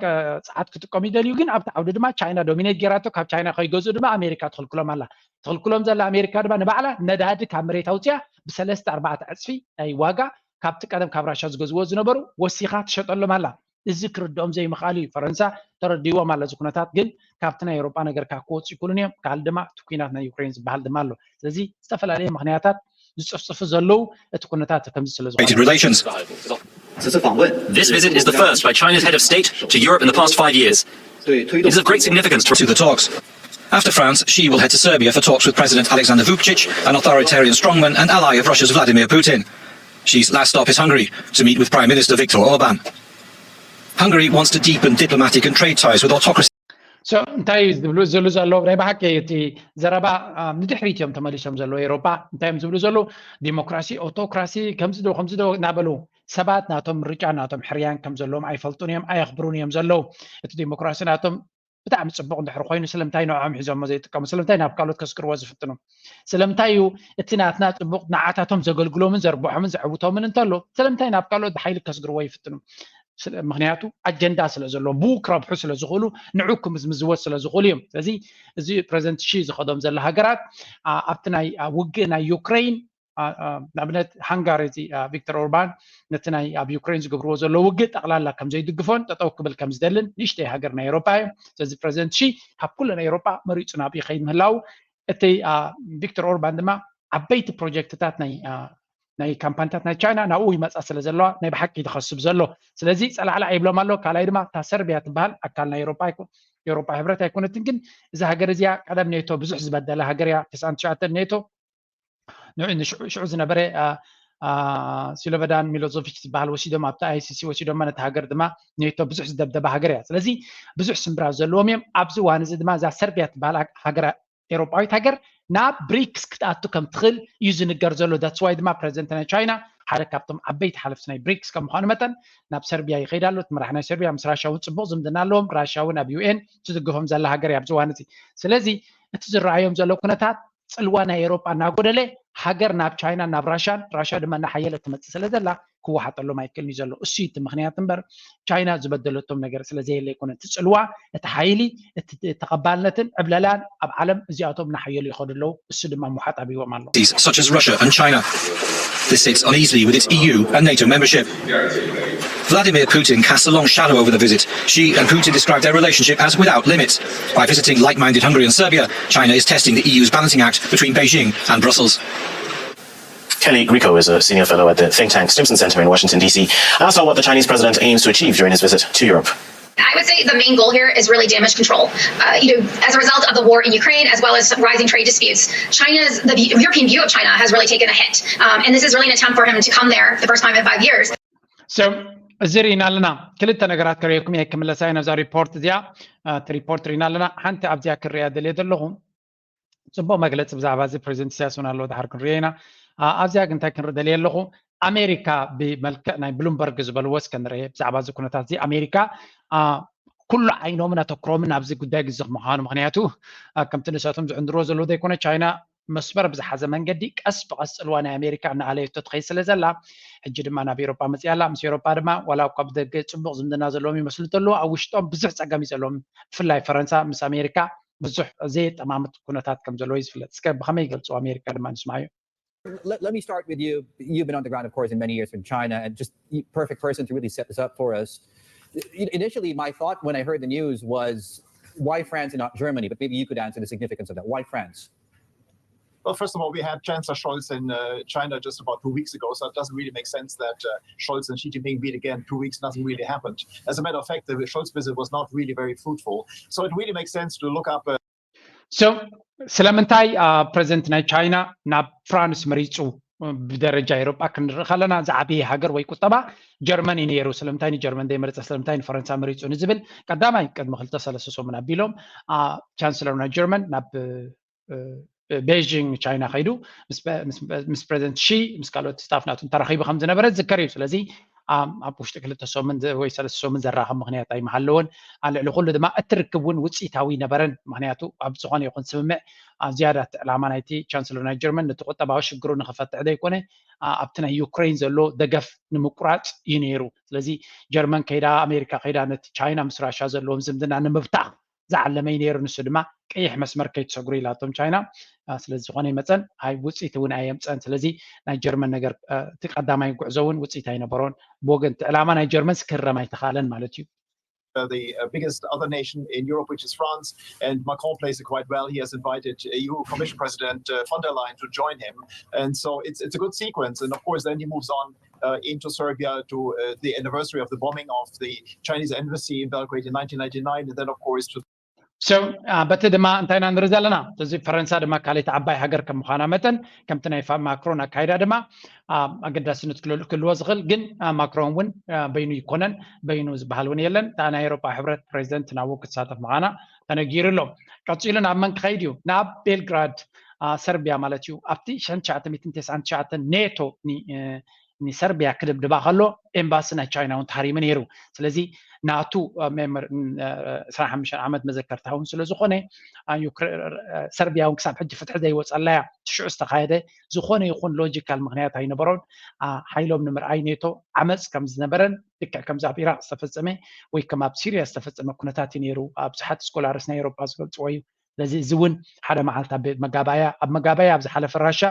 ጸዓት ክጥቀሙ ይደልዩ፣ ግን ኣብቲ ዓውዲ ድማ ቻይና ዶሚኔት ጌራቶ። ካብ ቻይና ከይገዝኡ ድማ ኣሜሪካ ትኽልክሎም ኣላ። ትኽልክሎም ዘላ ኣሜሪካ ድማ ንባዕላ ነዳዲ ካብ መሬት ኣውፅያ ብሰለስተ ኣርባዕተ ዕፅፊ ናይ ዋጋ ካብቲ ቀደም ካብ ራሻ ዝገዝዎ ዝነበሩ ወሲኻ ትሸጠሎም ኣላ። እዚ ክርድኦም ዘይምኽኣል እዩ። ፈረንሳ ተረዲዎም ኣሎ እዚ ኩነታት፣ ግን ካብቲ ናይ ኤውሮጳ ነገር ካብ ክወፁ ይክእሉን እዮም። ካልእ ድማ እቲ ኩናት ናይ ዩክሬን ዝበሃል ድማ ኣሎ። ስለዚ ዝተፈላለዩ ምክንያታት ዝፅፍፅፉ ዘለዉ እቲ ኩነታት ከምዚ ስለ ዝኾነ This visit is the first by China's head of state to Europe in the past five years. It is of great significance to the talks. After France, Xi will head to Serbia for talks with President Alexander Vucic, an authoritarian strongman and ally of Russia's Vladimir Putin. Xi's last stop is Hungary to meet with Prime Minister Viktor Orban. Hungary wants to deepen diplomatic and trade ties with autocracy. እንታይ ዝብሉ ዝሉ ዘለዉ ናይ ብሓቂ እቲ ዘረባ ንድሕሪት እዮም ተመሊሶም ዘለዉ። ኤውሮጳ እንታይ እዮም ዝብሉ ዘለዉ? ዲሞክራሲ፣ ኦቶክራሲ፣ ከምዚ ዶ ከምዚ ዶ እናበሉ ሰባት ናቶም ምርጫ ናቶም ሕርያን ከም ዘለዎም ኣይፈልጡን እዮም፣ ኣየኽብሩን እዮም ዘለዉ። እቲ ዲሞክራሲ ናቶም ብጣዕሚ ፅቡቕ እንድሕር ኮይኑ ስለምንታይ ንዕኦም ሒዞሞ ዘይጥቀሙ? ስለምንታይ ናብ ካልኦት ከስግርዎ ዝፍትኑ? ስለምንታይ እዩ እቲ ናትና ፅቡቕ ንዓታቶም ዘገልግሎምን ዘርብሖምን ዘዕውቶምን እንተሎ ስለምንታይ ናብ ካልኦት ብሓይሊ ከስግርዎ ይፍትኑ? ምክንያቱ ኣጀንዳ ስለ ዘለዎ ብኡ ክረብሑ ስለ ዝኽእሉ ንዑ ክምዝምዝወት ስለ ዝኽእሉ እዮም። ስለዚ እዚ ፕሬዚደንት ሺ ዝኸዶም ዘለ ሃገራት ኣብቲ ናይ ውግእ ናይ ዩክሬን ንኣብነት ሃንጋሪ እዚ ቪክተር ኦርባን ነቲ ናይ ኣብ ዩክሬን ዝገብርዎ ዘሎ ውግእ ጠቕላላ ከም ዘይድግፎን ጠጠው ክብል ከም ዝደልን ንእሽተይ ሃገር ናይ ኤሮፓ እዮም። ስለዚ ፕሬዚደንት ሺ ካብ ኩለን ኤሮፓ መሪፁ ናብኡ ይኸይድ ምህላው እቲ ቪክተር ኦርባን ድማ ዓበይቲ ፕሮጀክትታት ናይ ናይ ካምፓኒታት ናይ ቻይና ናብኡ ይመፃ ስለ ዘለዋ ናይ ብሓቂ እዩ ዝኸስብ ዘሎ። ስለዚ ፀላዕላዕ ይብሎም ኣሎ። ካልኣይ ድማ እታ ሰርቢያ ትበሃል ኣካል ናይ ኤሮፓ ኣይኮ- ኤሮፓ ህብረት ኣይኮነትን፣ ግን እዛ ሃገር እዚኣ ቀደም ኔቶ ብዙሕ ዝበደለ ሃገር እያ። ተስዓን ትሽዓተን ኔቶ ንዑ ንሽዑ ሽዑ ዝነበረ ስሎቨዳን ሚሎዞቪች ዝበሃል ወሲዶም ኣብቲ ኣይሲሲ ወሲዶማ ነቲ ሃገር ድማ ኔቶ ብዙሕ ዝደብደበ ሃገር እያ። ስለዚ ብዙሕ ስምብራት ዘለዎም እዮም። ኣብዚ እዋን እዚ ድማ እዛ ሰርቢያ ትበሃል ሃገር ኤሮጳዊት ሃገር ናብ ብሪክስ ክትኣቱ ከም ትኽእል እዩ ዝንገር ዘሎ። That's why ድማ ፕረዚደንት ናይ ቻይና ሓደ ካብቶም ዓበይቲ ሓለፍቲ ናይ ብሪክስ ከም ምዃኑ መጠን ናብ ሰርቢያ ይኸይድ ኣሎ። እቲ መራሕ ናይ ሰርቢያ ምስ ራሻ እውን ፅቡቕ ዝምድና ኣለዎም። ራሻ እውን ኣብ ዩ ኤን ትድግፎም ዘላ ሃገር እያ ኣብዚ እዋን እዚ። ስለዚ እቲ ዝረኣዮም ዘሎ ኩነታት ፅልዋ ናይ ኤሮጳ እናጎደለ ሃገር ናብ ቻይና ናብ ራሻን ራሻ ድማ እናሓየለት ትመፅእ ስለ ዘላ ክወሓጠሎም ኣይክእልን እዩ ዘሎ። እሱ እቲ ምኽንያት እምበር ቻይና ዝበደለቶም ነገር ስለ ዘየለ ኣይኮነ። እቲ ፅልዋ፣ እቲ ሓይሊ፣ እቲ ተቐባልነትን ዕብለላን ኣብ ዓለም እዚኣቶም እናሓየሉ ይኸዱ ኣለዉ። እሱ ድማ ምውሓጥ ኣብይዎም ኣሎ። Such as Russia and China. This sits uneasily with its E U and NATO membership. Vladimir Putin casts a long shadow over the visit. Xi and Putin describe their relationship as without limits. By visiting like-minded Hungary and Serbia, China is testing the E U's balancing act between Beijing and Brussels. Kelly Grieco is a senior fellow at the think tank Stimson Center in Washington, D C. I asked her what the Chinese president aims to achieve during his visit to Europe. I would say the main goal here is really damage control. Uh, you know, as a result of the war in Ukraine, as well as rising trade disputes, China's the European view of China has really taken a hit, um, and this is really an attempt for him to come there the first time in five years. So እዚ ርኢና ኣለና። ክልተ ነገራት ከርእየኩም እየ ክምለሳ እየ ነብዛ ሪፖርት እዚኣ። እቲ ሪፖርት ርኢና ኣለና። ሓንቲ ኣብዚኣ ክርእያ ደልየ ዘለኹ ጽቡቅ መግለጺ ብዛዕባ እዚ ፕሬዚደንት ኢሳያስ እውን ኣለዎ ድሓር ክንሪኦ ኢና። ኣብዚኣ ግን እንታይ ክንርኢ ደልየ ኣለኹ፣ ኣሜሪካ ብመልክዕ ናይ ብሉምበርግ ዝበልዎ እስከ ንርአ ብዛዕባ እዚ ኩነታት እዚ። ኣሜሪካ ኩሉ ዓይኖምን ኣተኩሮምን ኣብዚ ጉዳይ ግዝፍ ምዃኑ፣ ምክንያቱ ከምቲ ንሳቶም ዝዕንድርዎ ዘለዉ ዘይኮነ፣ ቻይና መስመር ብዝሓዘ መንገዲ ቀስ ብቐስ ጽልዋ ናይ ኣሜሪካ እናኣለየቶ ትኸይድ ስለ ዘላ፣ ሕጂ ድማ ናብ ኤሮጳ መፅያ ኣላ። ምስ ኤሮጳ ድማ ዋላ እኳ ብደገ ጽቡቕ ዝምድና ዘለዎም ይመስሉ እንተለዉ፣ ኣብ ውሽጦም ብዙሕ ጸገም እዩ ዘለዎም። ብፍላይ ፈረንሳ ምስ ኣሜሪካ ብዙሕ ዘየጠማምት ኩነታት ከም ዘለዎ እዩ ዝፍለጥ። እስከ ብኸመይ ይገልፁ ኣሜሪካ ድማ ንስማዮ። Let, let me start with you. You've been on the ground, of course, in many years from China, and just perfect person to really set this up for us. Initially, my thought when I heard the news was, why France and not Germany? But maybe you could answer the significance of that. Why France? Well, first of all, we had Chancellor Scholz in uh, China just about two weeks ago, so it doesn't really make sense that uh, Scholz and Xi Jinping meet again two weeks, nothing really happened. As a matter of fact, the Scholz visit was not really very fruitful. So it really makes sense to look up. Uh, So ስለምንታይ ፕሬዚደንት ናይ ቻይና ናብ ፍራንስ መሪፁ ብደረጃ ኤሮጳ ክንርኢ ከለና ዝዓበየ ሃገር ወይ ቁጠባ ጀርመን እዩ ነይሩ። ስለምንታይ ንጀርመን ዘይመረፀ፣ ስለምንታይ ንፈረንሳ መሪፁ ንዝብል ቀዳማይ ቅድሚ ክልተ ሰለስተ ሰሙን ኣቢሎም ቻንስለር ናይ ጀርመን ናብ ቤጂንግ ቻይና ከይዱ ምስ ፕሬዚደንት ሺ ምስ ካልኦት ስታፍ ናቱ ተራኺቡ ከም ዝነበረ ዝዝከር እዩ። ስለዚ ኣብ ውሽጢ ክልተ ሰሙን ወይ ሰለስተ ሰሙን ዘራኸብ ምክንያት ኣይምሃለዎን። ልዕሊ ኩሉ ድማ እቲ ርክብ እውን ውፅኢታዊ ነበረን። ምክንያቱ ኣብ ዝኾነ ይኹን ስምምዕ ኣብ ዝያዳ እቲ ዕላማ ናይቲ ቻንስለር ናይ ጀርመን ነቲ ቁጠባዊ ሽግሩ ንክፈትሕ ዘይኮነ ኣብቲ ናይ ዩክሬን ዘሎ ደገፍ ንምቁራፅ እዩ ነይሩ። ስለዚ ጀርመን ከይዳ ኣሜሪካ ከይዳ ነቲ ቻይና ምስ ራሻ ዘለዎም ዝምድና ንምብታኽ ዝዓለመ እዩ ነይሩ። ንሱ ድማ ቀይሕ መስመር ከይትሰግሩ ኢላቶም ቻይና። ስለዚ ዝኾነ ይመፀን ኣይ ውፅኢት እውን ኣየምፀን። ስለዚ ናይ ጀርመን ነገር እቲ ቀዳማይ ጉዕዞ እውን ውፅኢት ኣይነበሮን። ብወገን እቲ ዕላማ ናይ ጀርመን ስክረም ኣይተኻለን ማለት እዩ። Uh, the uh, biggest other nation in Europe, which is France, and Macron plays it quite well. He has invited uh, E U Commission President uh, von der Leyen to join him, and so it's it's a good sequence. And of course, then he moves on uh, into Serbia to uh, the anniversary of the bombing of the Chinese embassy in Belgrade in nineteen ninety-nine, and then of course to So በቲ ድማ እንታይ ኢና ንርኢ ዘለና፣ እዚ ፈረንሳ ድማ ካልኣይቲ ዓባይ ሃገር ከም ምዃና መጠን ከምቲ ናይ ማክሮን ኣካይዳ ድማ ኣገዳስነት ክህልዎ ዝኽእል፣ ግን ማክሮን እውን በይኑ ይኮነን፣ በይኑ ዝበሃል እውን የለን። እታ ናይ ኤሮጳ ሕብረት ፕሬዚደንት ናብኡ ክትሳተፍ ምዃና ተነጊሩ ኣሎ። ቀፂሉ ናብ መን ክኸይድ እዩ? ናብ ቤልግራድ ሰርቢያ ማለት እዩ። ኣብቲ ሸሕን ትሽዓተ ሚእትን ተስዓን ትሽዓተን ኔቶ ንሰርቢያ ክድብድባ ከሎ ኤምባሲ ናይ ቻይና እውን ተሃሪሙ ነይሩ። ስለዚ ናቱ ዕስራን ሓሙሽተን ዓመት መዘከርታ እውን ስለዝኾነ ሰርቢያ እውን ክሳብ ሕጂ ፍትሒ ዘይወፀላ እያ። ሽዑ ዝተኻየደ ዝኾነ ይኹን ሎጂካል ምክንያት ኣይነበሮን። ሓይሎም ንምርኣይ ኔቶ ዓመፅ ከም ዝነበረን ልክዕ ከምዚ ኣብ ኢራቅ ዝተፈፀመ ወይ ከም ኣብ ሲሪያ ዝተፈፀመ ኩነታት እዩ ነይሩ። ብዙሓት ስኮላርስ ናይ ኤሮፓ ዝገልፅዎ እዩ። ስለዚ እዚ እውን ሓደ መዓልቲ ኣብ መጋባያ ኣብ መጋባያ ኣብ ዝሓለፈ ራሻ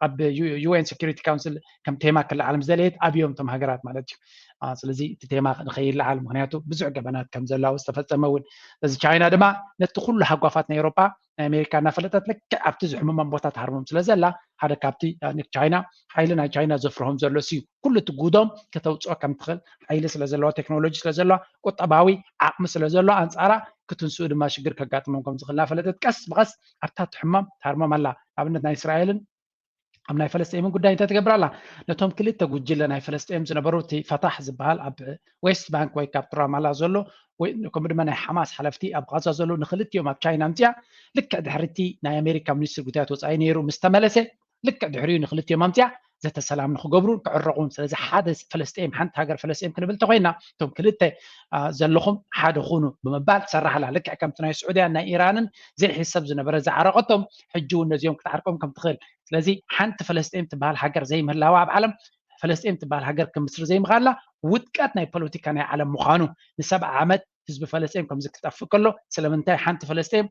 ኣብ ዩኤን ሴኩሪቲ ካውንስል ከም ቴማ ክለዓል ምስ ደለየት ኣብዮም እቶም ሃገራት ማለት እዩ። ስለዚ እቲ ቴማ ንኸይለዓል ምክንያቱ ብዙሕ ገበናት ከም ዘላው ዝተፈፀመ እውን። ስለዚ ቻይና ድማ ነቲ ኩሉ ሃጓፋት ናይ ኤሮፓ ናይ ኣሜሪካ እናፈለጠት ልክዕ ኣብቲ ዝሕምሞም ቦታ ትሃርሞም ስለ ዘላ ሓደ ካብቲ ቻይና ሓይሊ ናይ ቻይና ዘፍርሆም ዘሎ ሲ ኩሉ እቲ ጉዶም ከተውፅኦ ከም ትኽእል ሓይሊ ስለ ዘለዋ ቴክኖሎጂ ስለ ዘለዋ ቁጠባዊ ዓቕሚ ስለ ዘሎ ኣንፃራ ክትንስኡ ድማ ሽግር ከጋጥሞም ከም ዝኽእል እናፈለጠት ቀስ ብቐስ ኣብታ ትሕሞም ትሃርሞም ኣላ። ንኣብነት ናይ እስራኤልን ኣብ ናይ ፈለስጢምን ጉዳይ እንታይ ትገብር ኣላ? ነቶም ክልተ ጉጅለ ናይ ፈለስጢም ዝነበሩ እቲ ፈታሕ ዝበሃል ኣብ ዌስት ባንክ ወይ ካብ ራማላ ዘሎ ወይ ከምኡ ድማ ናይ ሓማስ ሓለፍቲ ኣብ ቃዛ ዘሎ ንክልቲኦም ኣብ ቻይና ኣምፅኣ ልክዕ ድሕርቲ ናይ ኣሜሪካ ሚኒስትር ጉዳያት ወፃኢ ነይሩ ምስ ተመለሰ ልክዕ ድሕሪኡ ንክልቲኦም ኣምፅኣ ዘተ ሰላም ንክገብሩን ክዕረቑን። ስለዚ ሓደ ፈለስጢም ሓንቲ ሃገር ፈለስጢም ክንብል እንተኮይና እቶም ክልተ ዘለኹም ሓደ ኩኑ ብምባል ትሰርሕ ኣላ። ልክዕ ከምቲ ናይ ስዑድያን ናይ ኢራንን ዘይሕሰብ ዝነበረ ዝዓረቐቶም ሕጂ እውን ነዚኦም ክትዓርቆም ከም ትኽእል። ስለዚ ሓንቲ ፈለስጢም ትበሃል ሃገር ዘይምህላዋ ኣብ ዓለም ፈለስጢም ትበሃል ሃገር ክምስር ዘይምኻላ ውድቀት ናይ ፖለቲካ ናይ ዓለም ምዃኑ ንሰብዓ ዓመት ህዝቢ ፈለስጢም ከምዚ ክጠፍእ ከሎ ስለምንታይ ሓንቲ ፈለስጢም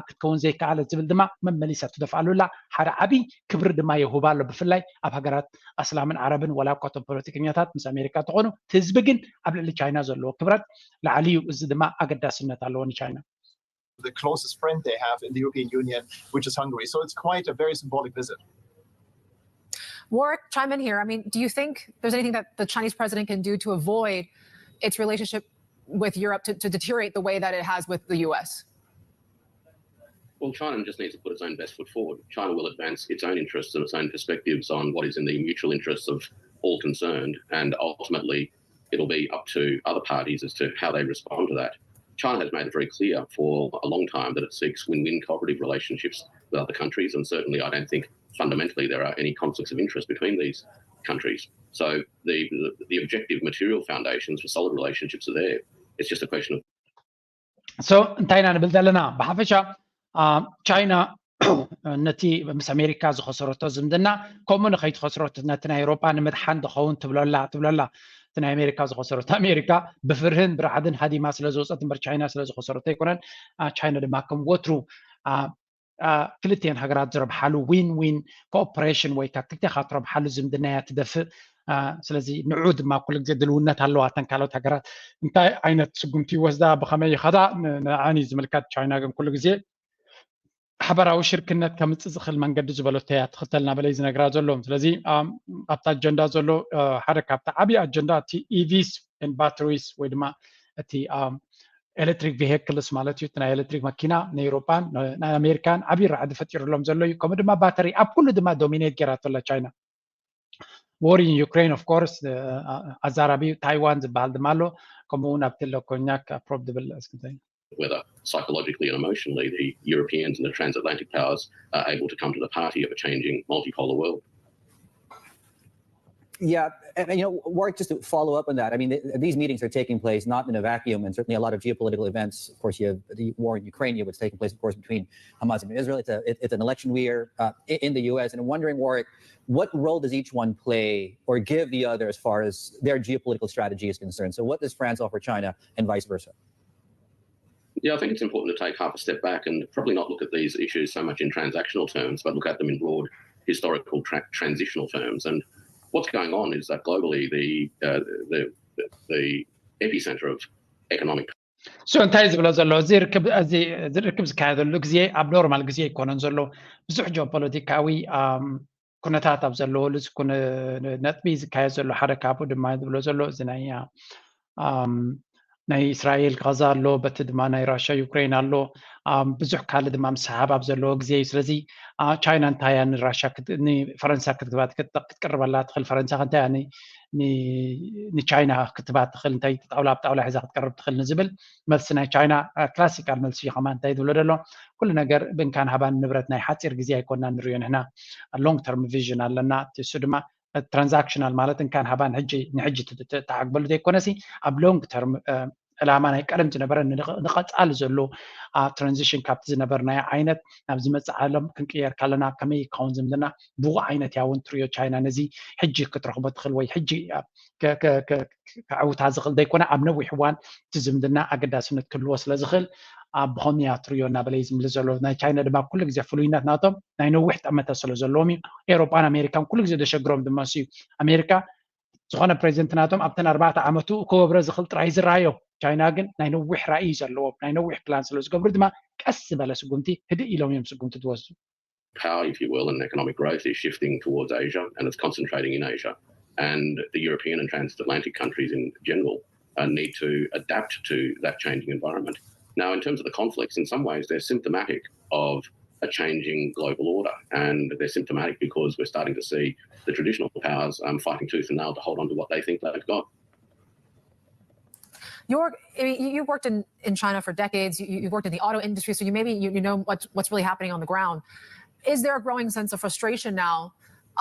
ክትከውን ዘይከኣለት ዝብል ድማ መመሊሳ ትደፍኣሉ ኣላ። ሓደ ዓብዪ ክብሪ ድማ የሁባ ኣሎ። ብፍላይ ኣብ ሃገራት ኣስላምን ዓረብን ዋላ እኳ እቶም ፖለቲከኛታት ምስ ኣሜሪካ እንተኾኑ እቲ ህዝቢ ግን ኣብ ልዕሊ ቻይና ዘለዎ ክብረት ላዕሊ እዩ። እዚ ድማ ኣገዳስነት ኣለዎ ንቻይና። The closest friend they have in the European Union, which is Hungary. So it's quite a very symbolic visit. Warwick, chime in here. I mean, do you think there's anything that the Chinese president can do to avoid its relationship with Europe to, to deteriorate the way that it has with the U S? Well, China just needs to put its own best foot forward. China will advance its own interests and its own perspectives on what is in the mutual interests of all concerned, and ultimately, it'll be up to other parties as to how they respond to that. China has made it very clear for a long time that it seeks win win cooperative relationships with other countries, and certainly, I don't think fundamentally there are any conflicts of interest between these countries. So, the, the, the objective material foundations for solid relationships are there. It's just a question of so እንታይ ኢና ንብል ዘለና? ብሓፈሻ ቻይና ነቲ ምስ ኣሜሪካ ዝኸሰረቶ ዝምድና ከምኡ ንኸይትኸስረቶ ነቲ ናይ ኤውሮጳ ንምድሓን ዝኸውን ትብለላ ትብለላ። እቲ ናይ ኣሜሪካ ዝኸሰረቶ ኣሜሪካ ብፍርህን ብራዕድን ሃዲማ ስለ ዝወፀት እምበር ቻይና ስለ ዝኸሰረቶ ኣይኮነን። ቻይና ድማ ከም ወትሩ ክልቲኤን ሃገራት ዝረብሓሉ ዊን ዊን ኮኦፕሬሽን ወይ ከዓ ክልቲኻ ትረብሓሉ ዝምድና እያ ትደፍእ። ስለዚ ንዑ ድማ ኩሉ ግዜ ድልውነት ኣለዋ። እተን ካልኦት ሃገራት እንታይ ዓይነት ስጉምቲ ይወስዳ፣ ብኸመይ ይኸዳ፣ ንዓኒ ዝምልከት። ቻይና ግን ኩሉ ግዜ ሓበራዊ ሽርክነት ከምፅእ ዝኽእል መንገዲ ዝበለቶ እያ ትኽተል እናበለ እዩ ዝነግራ ዘሎ። ስለዚ ኣብቲ ኣጀንዳ ዘሎ ሓደ ካብቲ ዓብዪ ኣጀንዳ እቲ ኢቪስ ባትሪስ ወይ ድማ እቲ ኤሌክትሪክ ቪሄክልስ ማለት እዩ። ናይ ኤሌክትሪክ መኪና ንኤውሮጳን ናይ ኣሜሪካን ዓብዪ ራዕዲ ፈጢሩሎም ዘሎ እዩ። ከምኡ ድማ ባተሪ ኣብ ኩሉ ድማ ዶሚኔት ገይራቶ ኣላ ቻይና። War in Ukraine, of course, ኣዛራቢ ታይዋን ዝበሃል ድማ ኣሎ። ከምኡ እውን ኣብቲ ለኮኛክ ኣፕሮብ ዝብል እስክንታይ whether psychologically and emotionally the Europeans and the transatlantic powers are able to come to the party of a changing multipolar world. Yeah, and, and, you know, Warwick, just to follow up on that, I mean, th- these meetings are taking place not in a vacuum, and certainly a lot of geopolitical events. Of course, you have the war in Ukraine, you have what's taking place, of course, between Hamas and Israel. It's, a, it, it's an election year uh, i- in the U S, and I'm wondering, Warwick, what role does each one play or give the other as far as their geopolitical strategy is concerned? So, what does France offer China, and vice versa? Yeah, I think it's important to take half a step back and probably not look at these issues so much in transactional terms, but look at them in broad historical tra- transitional terms. And what's going on is that globally, the uh, the the epicenter of economic so እንታይ ዝብሎ ዘሎ እዚ ርክብ እዚ እዚ ርክብ ዝካየደሉ ግዜ ኣብ ኖርማል ግዜ ኣይኮነን ዘሎ። ብዙሕ ጂኦፖለቲካዊ ኣም፣ ኩነታት ኣብ ዘለወሉ እዚ ኩነ ነጥቢ ዝካየድ ዘሎ ሓደ ካብኡ ድማ ዝብሎ ዘሎ እዚ ናይ ኣም፣ ናይ እስራኤል ጋዛ ኣሎ፣ በቲ ድማ ናይ ራሽያ ዩክሬን ኣሎ። ኣም፣ ብዙሕ ካልእ ድማ ምስሕሓብ ኣብ ዘለዎ ግዜ እዩ። ስለዚ አ፣ ቻይና እንታይ እያ ንራሽያ ክት- ንፈረንሳ ክትግባ ክትቀርበላ ትኽእል? ፈረንሳ ከ እንታይ እያ ን- ን- ንቻይና ክትባ ትኽእል? እንታይ ጣውላ ኣብ ጣውላ ሒዛ ክትቀርብ ትኽእል ንዝብል መልሲ ናይ ቻይና አ፣ ክላሲካል መልሲ እዩ። ከማን እንታይ ዝብሎ ዘሎ ኩሉ ነገር ብእንካን ሃባን ንብረት ናይ ሓፂር ግዜ ኣይኮና ንሪኦ ንሕና። ሎንግ ተርም ቪዥን ኣለና። እቲ እሱ ድማ ትራንዛክሽናል ማለት እንካን ሃባን ሕጂ ንሕጂ ት- ት- ተዓግበሉ ዘይኮነሲ ኣብ ሎንግ ተርም ዕላማ ናይ ቀደም ዝነበረ ንቐፃሊ ዘሎ ትራንዚሽን ካብቲ ዝነበርናዮ ዓይነት ናብ ዝመፅእ ዓለም ክንቅየር ካለና ከመይ ይከውን ዝምድና ብኡ ዓይነት ያውን ትሪዮ ቻይና ነዚ ሕጂ ክትረኽቦ ትኽእል ወይ ሕጂ ከዕውታ ዝኽእል ዘይኮነ ኣብ ነዊሕ እዋን እቲ ዝምድና ኣገዳስነት ክህልዎ ስለ ዝኽእል ብኸምያ ትሪዮ እናበለ እዩ ዝምልስ ዘሎ። ናይ ቻይና ድማ ኩሉ ግዜ ፍሉይነት ናቶም ናይ ነዊሕ ጠመተ ስለ ዘለዎም እዩ። ኤውሮጳን ኣሜሪካን ኩሉ ግዜ ዘሸግሮም ድማ እሱ እዩ። ኣሜሪካ ዝኾነ ፕሬዚደንት ናቶም ኣብተን ኣርባዕተ ዓመቱ ክገብሮ ዝኽእል ጥራይ ዝረኣዮ። ቻይና ግን ናይ ነዊሕ ራእይ ዘለዎም ናይ ነዊሕ ፕላን ስለ ዝገብሩ ድማ ቀስ ዝበለ ስጉምቲ ህድእ ኢሎም እዮም ስጉምቲ ዝወስዱ። Power, if you will, and economic growth is shifting towards Asia, and it's concentrating in Asia. And the European and transatlantic countries in general uh, need to adapt to that changing environment. Now, in terms of the conflicts, in some ways, they're symptomatic of a changing global order. And they're symptomatic because we're starting to see the traditional powers um, fighting tooth and nail to hold on to what they think they've got. You're, I mean, you- you've worked in, in China for decades. You, you've worked in the auto industry, so you maybe you, you know what's, what's really happening on the ground. Is there a growing sense of frustration now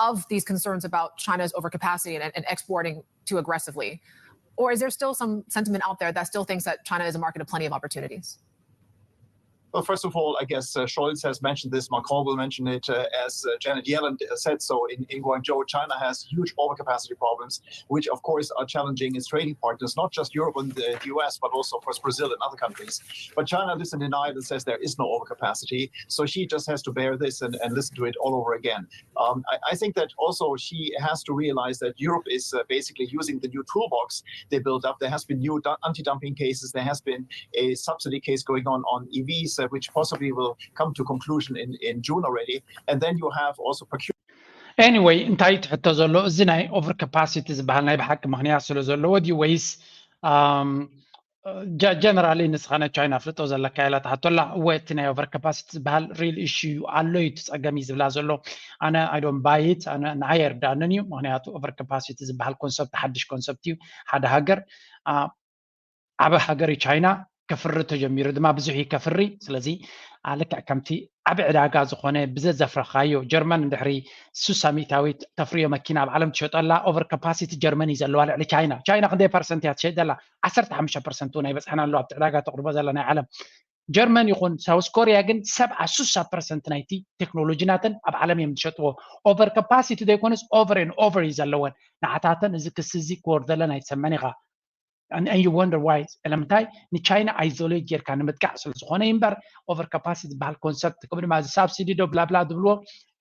of these concerns about China's overcapacity and, and exporting too aggressively? Or is there still some sentiment out there that still thinks that China is a market of plenty of opportunities? Well, first of all, I guess uh, Scholz has mentioned this. Macron will mention it uh, as uh, Janet Yellen said so in, in Guangzhou. China has huge overcapacity problems, which of course are challenging its trading partners, not just Europe and the U S, but also, of course, Brazil and other countries. But China lives in denial and says there is no overcapacity. So she just has to bear this and, and listen to it all over again. Um, I, I, think that also she has to realize that Europe is uh, basically using the new toolbox they built up. There has been new anti-dumping cases. There has been a subsidy case going on on E Vs, uh, which possibly will come to conclusion in, in June already. And then you have also procurement. Anyway እንታይ ትሕቶ ዘሎ እዚ ናይ over capacity ዝበሃል ናይ ብሓቂ ምክንያት ስለ ዘለዎ ድዩ ወይስ generally ንስኻ ናይ ቻይና ፍልጦ ዘለካ ኢላ ትሓቶላ እወ እቲ ናይ over capacity ዝበሃል real issue እዩ ኣሎ እዩ እቲ ፀገም እዩ ዝብላ ዘሎ ኣነ I don't buy it ኣነ ንዓይ ኣይርዳእንን እዩ ምክንያቱ over capacity ዝበሃል concept ሓድሽ concept እዩ ሓደ ሃገር ዓበ ሃገር እዩ ቻይና ከፍሪ ተጀሚሩ ድማ ብዙሕ እዩ ከፍሪ ስለዚ ልክዕ ከምቲ ዓቢ ዕዳጋ ዝኾነ ብዘዘፍረኻዮ ጀርመን እንድሕሪ ሱሳ ሚእታዊት ተፍርዮ መኪና ኣብ ዓለም ትሸጠላ over capacity ጀርመን እዩ ዘለዋ ልዕሊ ቻይና ቻይና ክንደይ ፐርሰንት እያ ትሸጥ ዘላ ዓሰርተ ሓሙሽተ ፐርሰንት እውን ኣይበፅሐን ኣሎ ኣብቲ ዕዳጋ ተቕርቦ ዘላ ናይ ዓለም ጀርመን ይኹን ሳውስ ኮሪያ ግን ሰብዓ ሱሳ ፐርሰንት ናይቲ ቴክኖሎጂ ናተን ኣብ ዓለም እዮም ዝሸጥዎ over capacity ዘይኮነስ over and over እዩ ዘለወን ንዓታተን እዚ ክሲ እዚ ክወርደለን ኣይትሰመን ኢኻ and you wonder why ስለምንታይ ንቻይና isolate ጌርካ ንምጥቃዕ ስለ ዝኾነ እዩ እምበር over capacity ዝበሃል concept ከም ድማ እዚ subsidy ዶ ብላብላ ዝብልዎ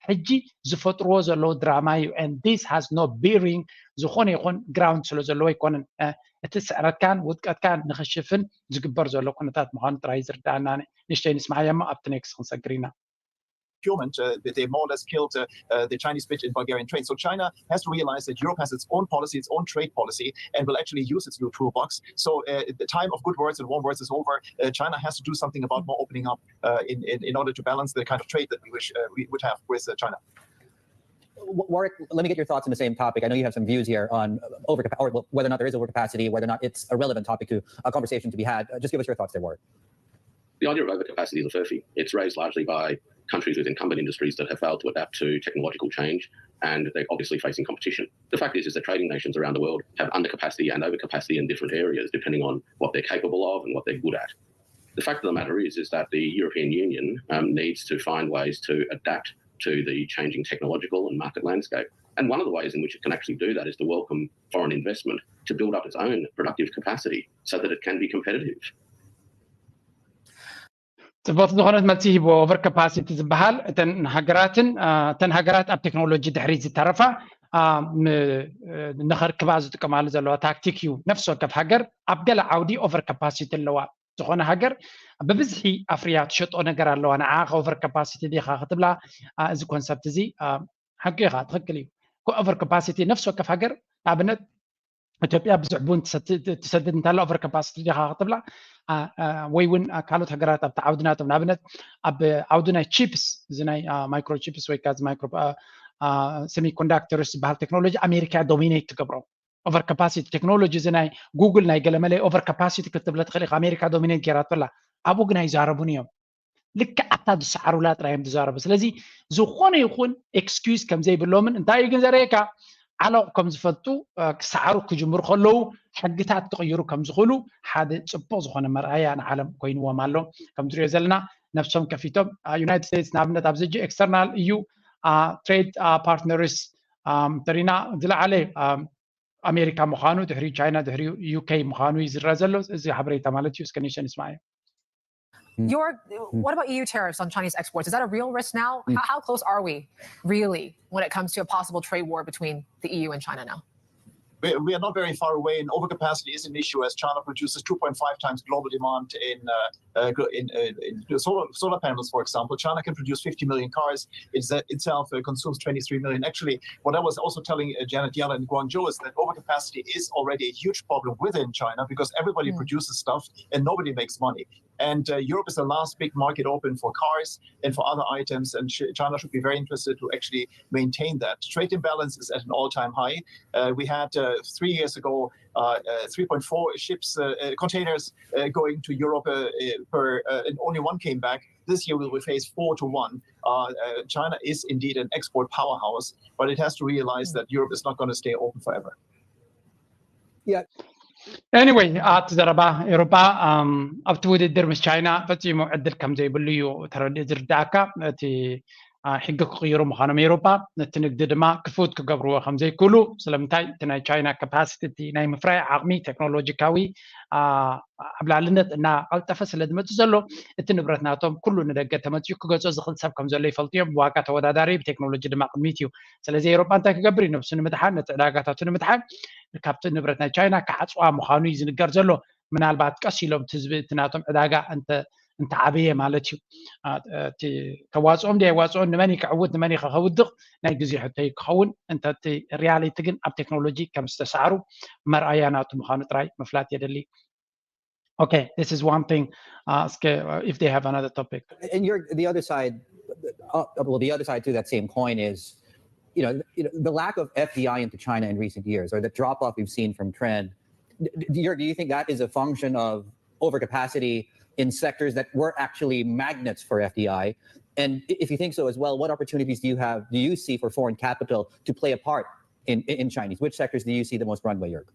ሕጂ ዝፈጥርዎ ዘለዉ ድራማ እዩ and this has no bearing ዝኾነ ይኹን ground ስለ ዘለዎ ኣይኮነን እቲ ስዕረትካን ውድቀትካን ንኽሽፍን ዝግበር ዘሎ ኩነታት ምዃኑ ጥራይ ዝርዳኣና ንሽተይ ንስማዓዮ እሞ ኣብቲ next ክንሰግር ኢና procurement, uh, they, they more or less killed uh, uh, the Chinese bid in Bulgarian trade. So China has to realize that Europe has its own policy, its own trade policy, and will actually use its new toolbox. So uh, the time of good words and warm words is over. Uh, China has to do something about more opening up uh, in, in, in order to balance the kind of trade that we wish uh, we would have with uh, China. Warwick, let me get your thoughts on the same topic. I know you have some views here on over or whether or not there is overcapacity, whether or not it's a relevant topic to a conversation to be had. Uh, just give us your thoughts there, Warwick. The idea of overcapacity is a furphy. It's raised largely by countries with incumbent industries that have failed to adapt to technological change, and they're obviously facing competition. The fact is, is that trading nations around the world have undercapacity and overcapacity in different areas, depending on what they're capable of and what they're good at. The fact of the matter is, is that the European Union um, needs to find ways to adapt to the changing technological and market landscape. And one of the ways in which it can actually do that is to welcome foreign investment to build up its own productive capacity so that it can be competitive. ጽቡቅ ዝኾነት መልሲ ሂብዎ over capacity ዝበሃል እተን ሃገራትን እተን ሃገራት ኣብ ቴክኖሎጂ ድሕሪ ዝተረፋ ንኸርክባ ዝጥቀማሉ ዘለዋ ታክቲክ እዩ ነፍሲ ወከፍ ሃገር ኣብ ገለ ዓውዲ over capacity ኣለዋ ዝኾነ ሃገር ብብዝሒ ኣፍርያ ትሸጦ ነገር ኣለዋ ንዓ over capacity ዲኻ ክትብላ እዚ concept እዚ ሓቂ ኢኻ ትኽክል እዩ over capacity ነፍሲ ወከፍ ሃገር ንኣብነት ኢትዮጵያ ብዙሕ ቡን ትሰድድ እንተላ over capacity ዲኻ ክትብላ ወይ እውን ካልኦት ሃገራት ኣብቲ ዓውዲ ናቶም ንኣብነት ኣብ ዓውዲ ናይ chips እዚ ናይ micro chips ወይ ከዓ micro semiconductors ዝበሃል ቴክኖሎጂ ኣሜሪካ dominate ትገብሮ over capacity ቴክኖሎጂ እዚ ናይ ጉግል ናይ ገለመለ over capacity ክትብለ ትኽእል ኢኻ ኣሜሪካ dominate ጌራቶ ኣላ ኣብኡ ግን ኣይዛረቡን እዮም ልክዕ ኣብታ ዝሰዓሩላ ጥራይ እዮም ዝዛረቡ ስለዚ ዝኾነ ይኹን excuse ከም ዘይብሎምን እንታይ እዩ ግን ዘርእየካ ዓለቕ ከም ዝፈልጡ ክሰዓሩ ክጅምሩ ከለዉ ሕግታት ክቕይሩ ከም ዝኽእሉ ሓደ ፅቡቕ ዝኾነ መርኣያ ንዓለም ኮይንዎም ኣሎ ከም ትሪኦ ዘለና ነብሶም ከፊቶም ዩናይትድ ስቴትስ ንኣብነት ኣብዚ ሕጂ external E U trade partners ተሪና ዝለዓለ ኣሜሪካ ምዃኑ ድሕሪ ቻይና ድሕሪ UK ምዃኑ እዩ ዝረአ ዘሎ እዚ ሓበሬታ ማለት እዩ እስከ ንሸን ንስማዕ እዩ Your, what about E U tariffs on Chinese exports? Is that a real risk now? How, how close are we really when it comes to a possible trade war between the E U and China now? We, we are not very far away, and overcapacity is an issue as China produces two point five times global demand in uh, uh, in, uh, in solar, solar panels, for example. China can produce fifty million cars. It's, uh, itself uh, consumes twenty-three million. Actually, what I was also telling uh, Janet Yellen in Guangzhou is that overcapacity is already a huge problem within China because everybody mm. produces stuff and nobody makes money. And uh, Europe is the last big market open for cars and for other items. And sh- China should be very interested to actually maintain that. Trade imbalance is at an all time high. Uh, we had uh, three years ago uh, uh, three point four ships, uh, uh, containers uh, going to Europe uh, uh, per, uh, and only one came back. This year we will face four to one. Uh, uh, China is indeed an export powerhouse, but it has to realize that Europe is not going to stay open forever. Yeah. Anyway, ኣቲ ዘረባ ኤሮፓ ኣብቲ ውድድር ምስ ቻይና ፈጺሙ ዕድል ከም ዘይብሉ እዩ ተረዲኡ ዝርዳእካ እቲ ሕጊ ክቕይሩ ምዃኖም ኤሮፓ ነቲ ንግዲ ድማ ክፉት ክገብርዎ ከም ዘይክእሉ ስለምንታይ እቲ ናይ ቻይና capacity ናይ ምፍራይ ዓቕሚ ቴክኖሎጂካዊ ዓብላልነት እናቐልጠፈ ስለ ዝመፅእ ዘሎ እቲ ንብረት ናቶም ኩሉ ንደገ ተመፅኡ ክገዝኦ ዝኽእል ሰብ ከም ዘሎ ይፈልጡ እዮም ዋጋ ተወዳዳሪ ብቴክኖሎጂ ድማ ቅድሚት እዩ ስለዚ ኤሮፓ እንታይ ክገብር እዩ ነብሱ ንምድሓን ነቲ ዕዳጋታቱ ንምድሓን ካብቲ ንብረት ናይ ቻይና ክዓፅዋ ምዃኑ እዩ ዝንገር ዘሎ ምናልባት ቀስ ኢሎም ትዝቢ እቲ ናቶም ዕዳጋ እንተ እንተዓበየ ማለት እዩ። ተዋፅኦም ዲ ኣይዋፅኦን፣ ንመን ከዕውት ንመን ከውድቕ ናይ ግዜ ሕቶ ክኸውን። እንተ ሪያሊቲ ግን ኣብ ቴክኖሎጂ ከም ዝተሳዕሩ መርኣያ ናቱ ምዃኑ ጥራይ ምፍላጥ የደሊ። Okay, this is one thing. Uh, እስከ, uh, if they have another topic. And you're the other side. Uh, well, the other side to that same coin is, you know, you know, the lack of F D I into China in recent years, or the drop off we've seen from trend. Do you, do you think that is a function of overcapacity in sectors that were actually magnets for F D I? And if you think so as well, what opportunities do you have? Do you see for foreign capital to play a part in in Chinese? Which sectors do you see the most runway, Jörg?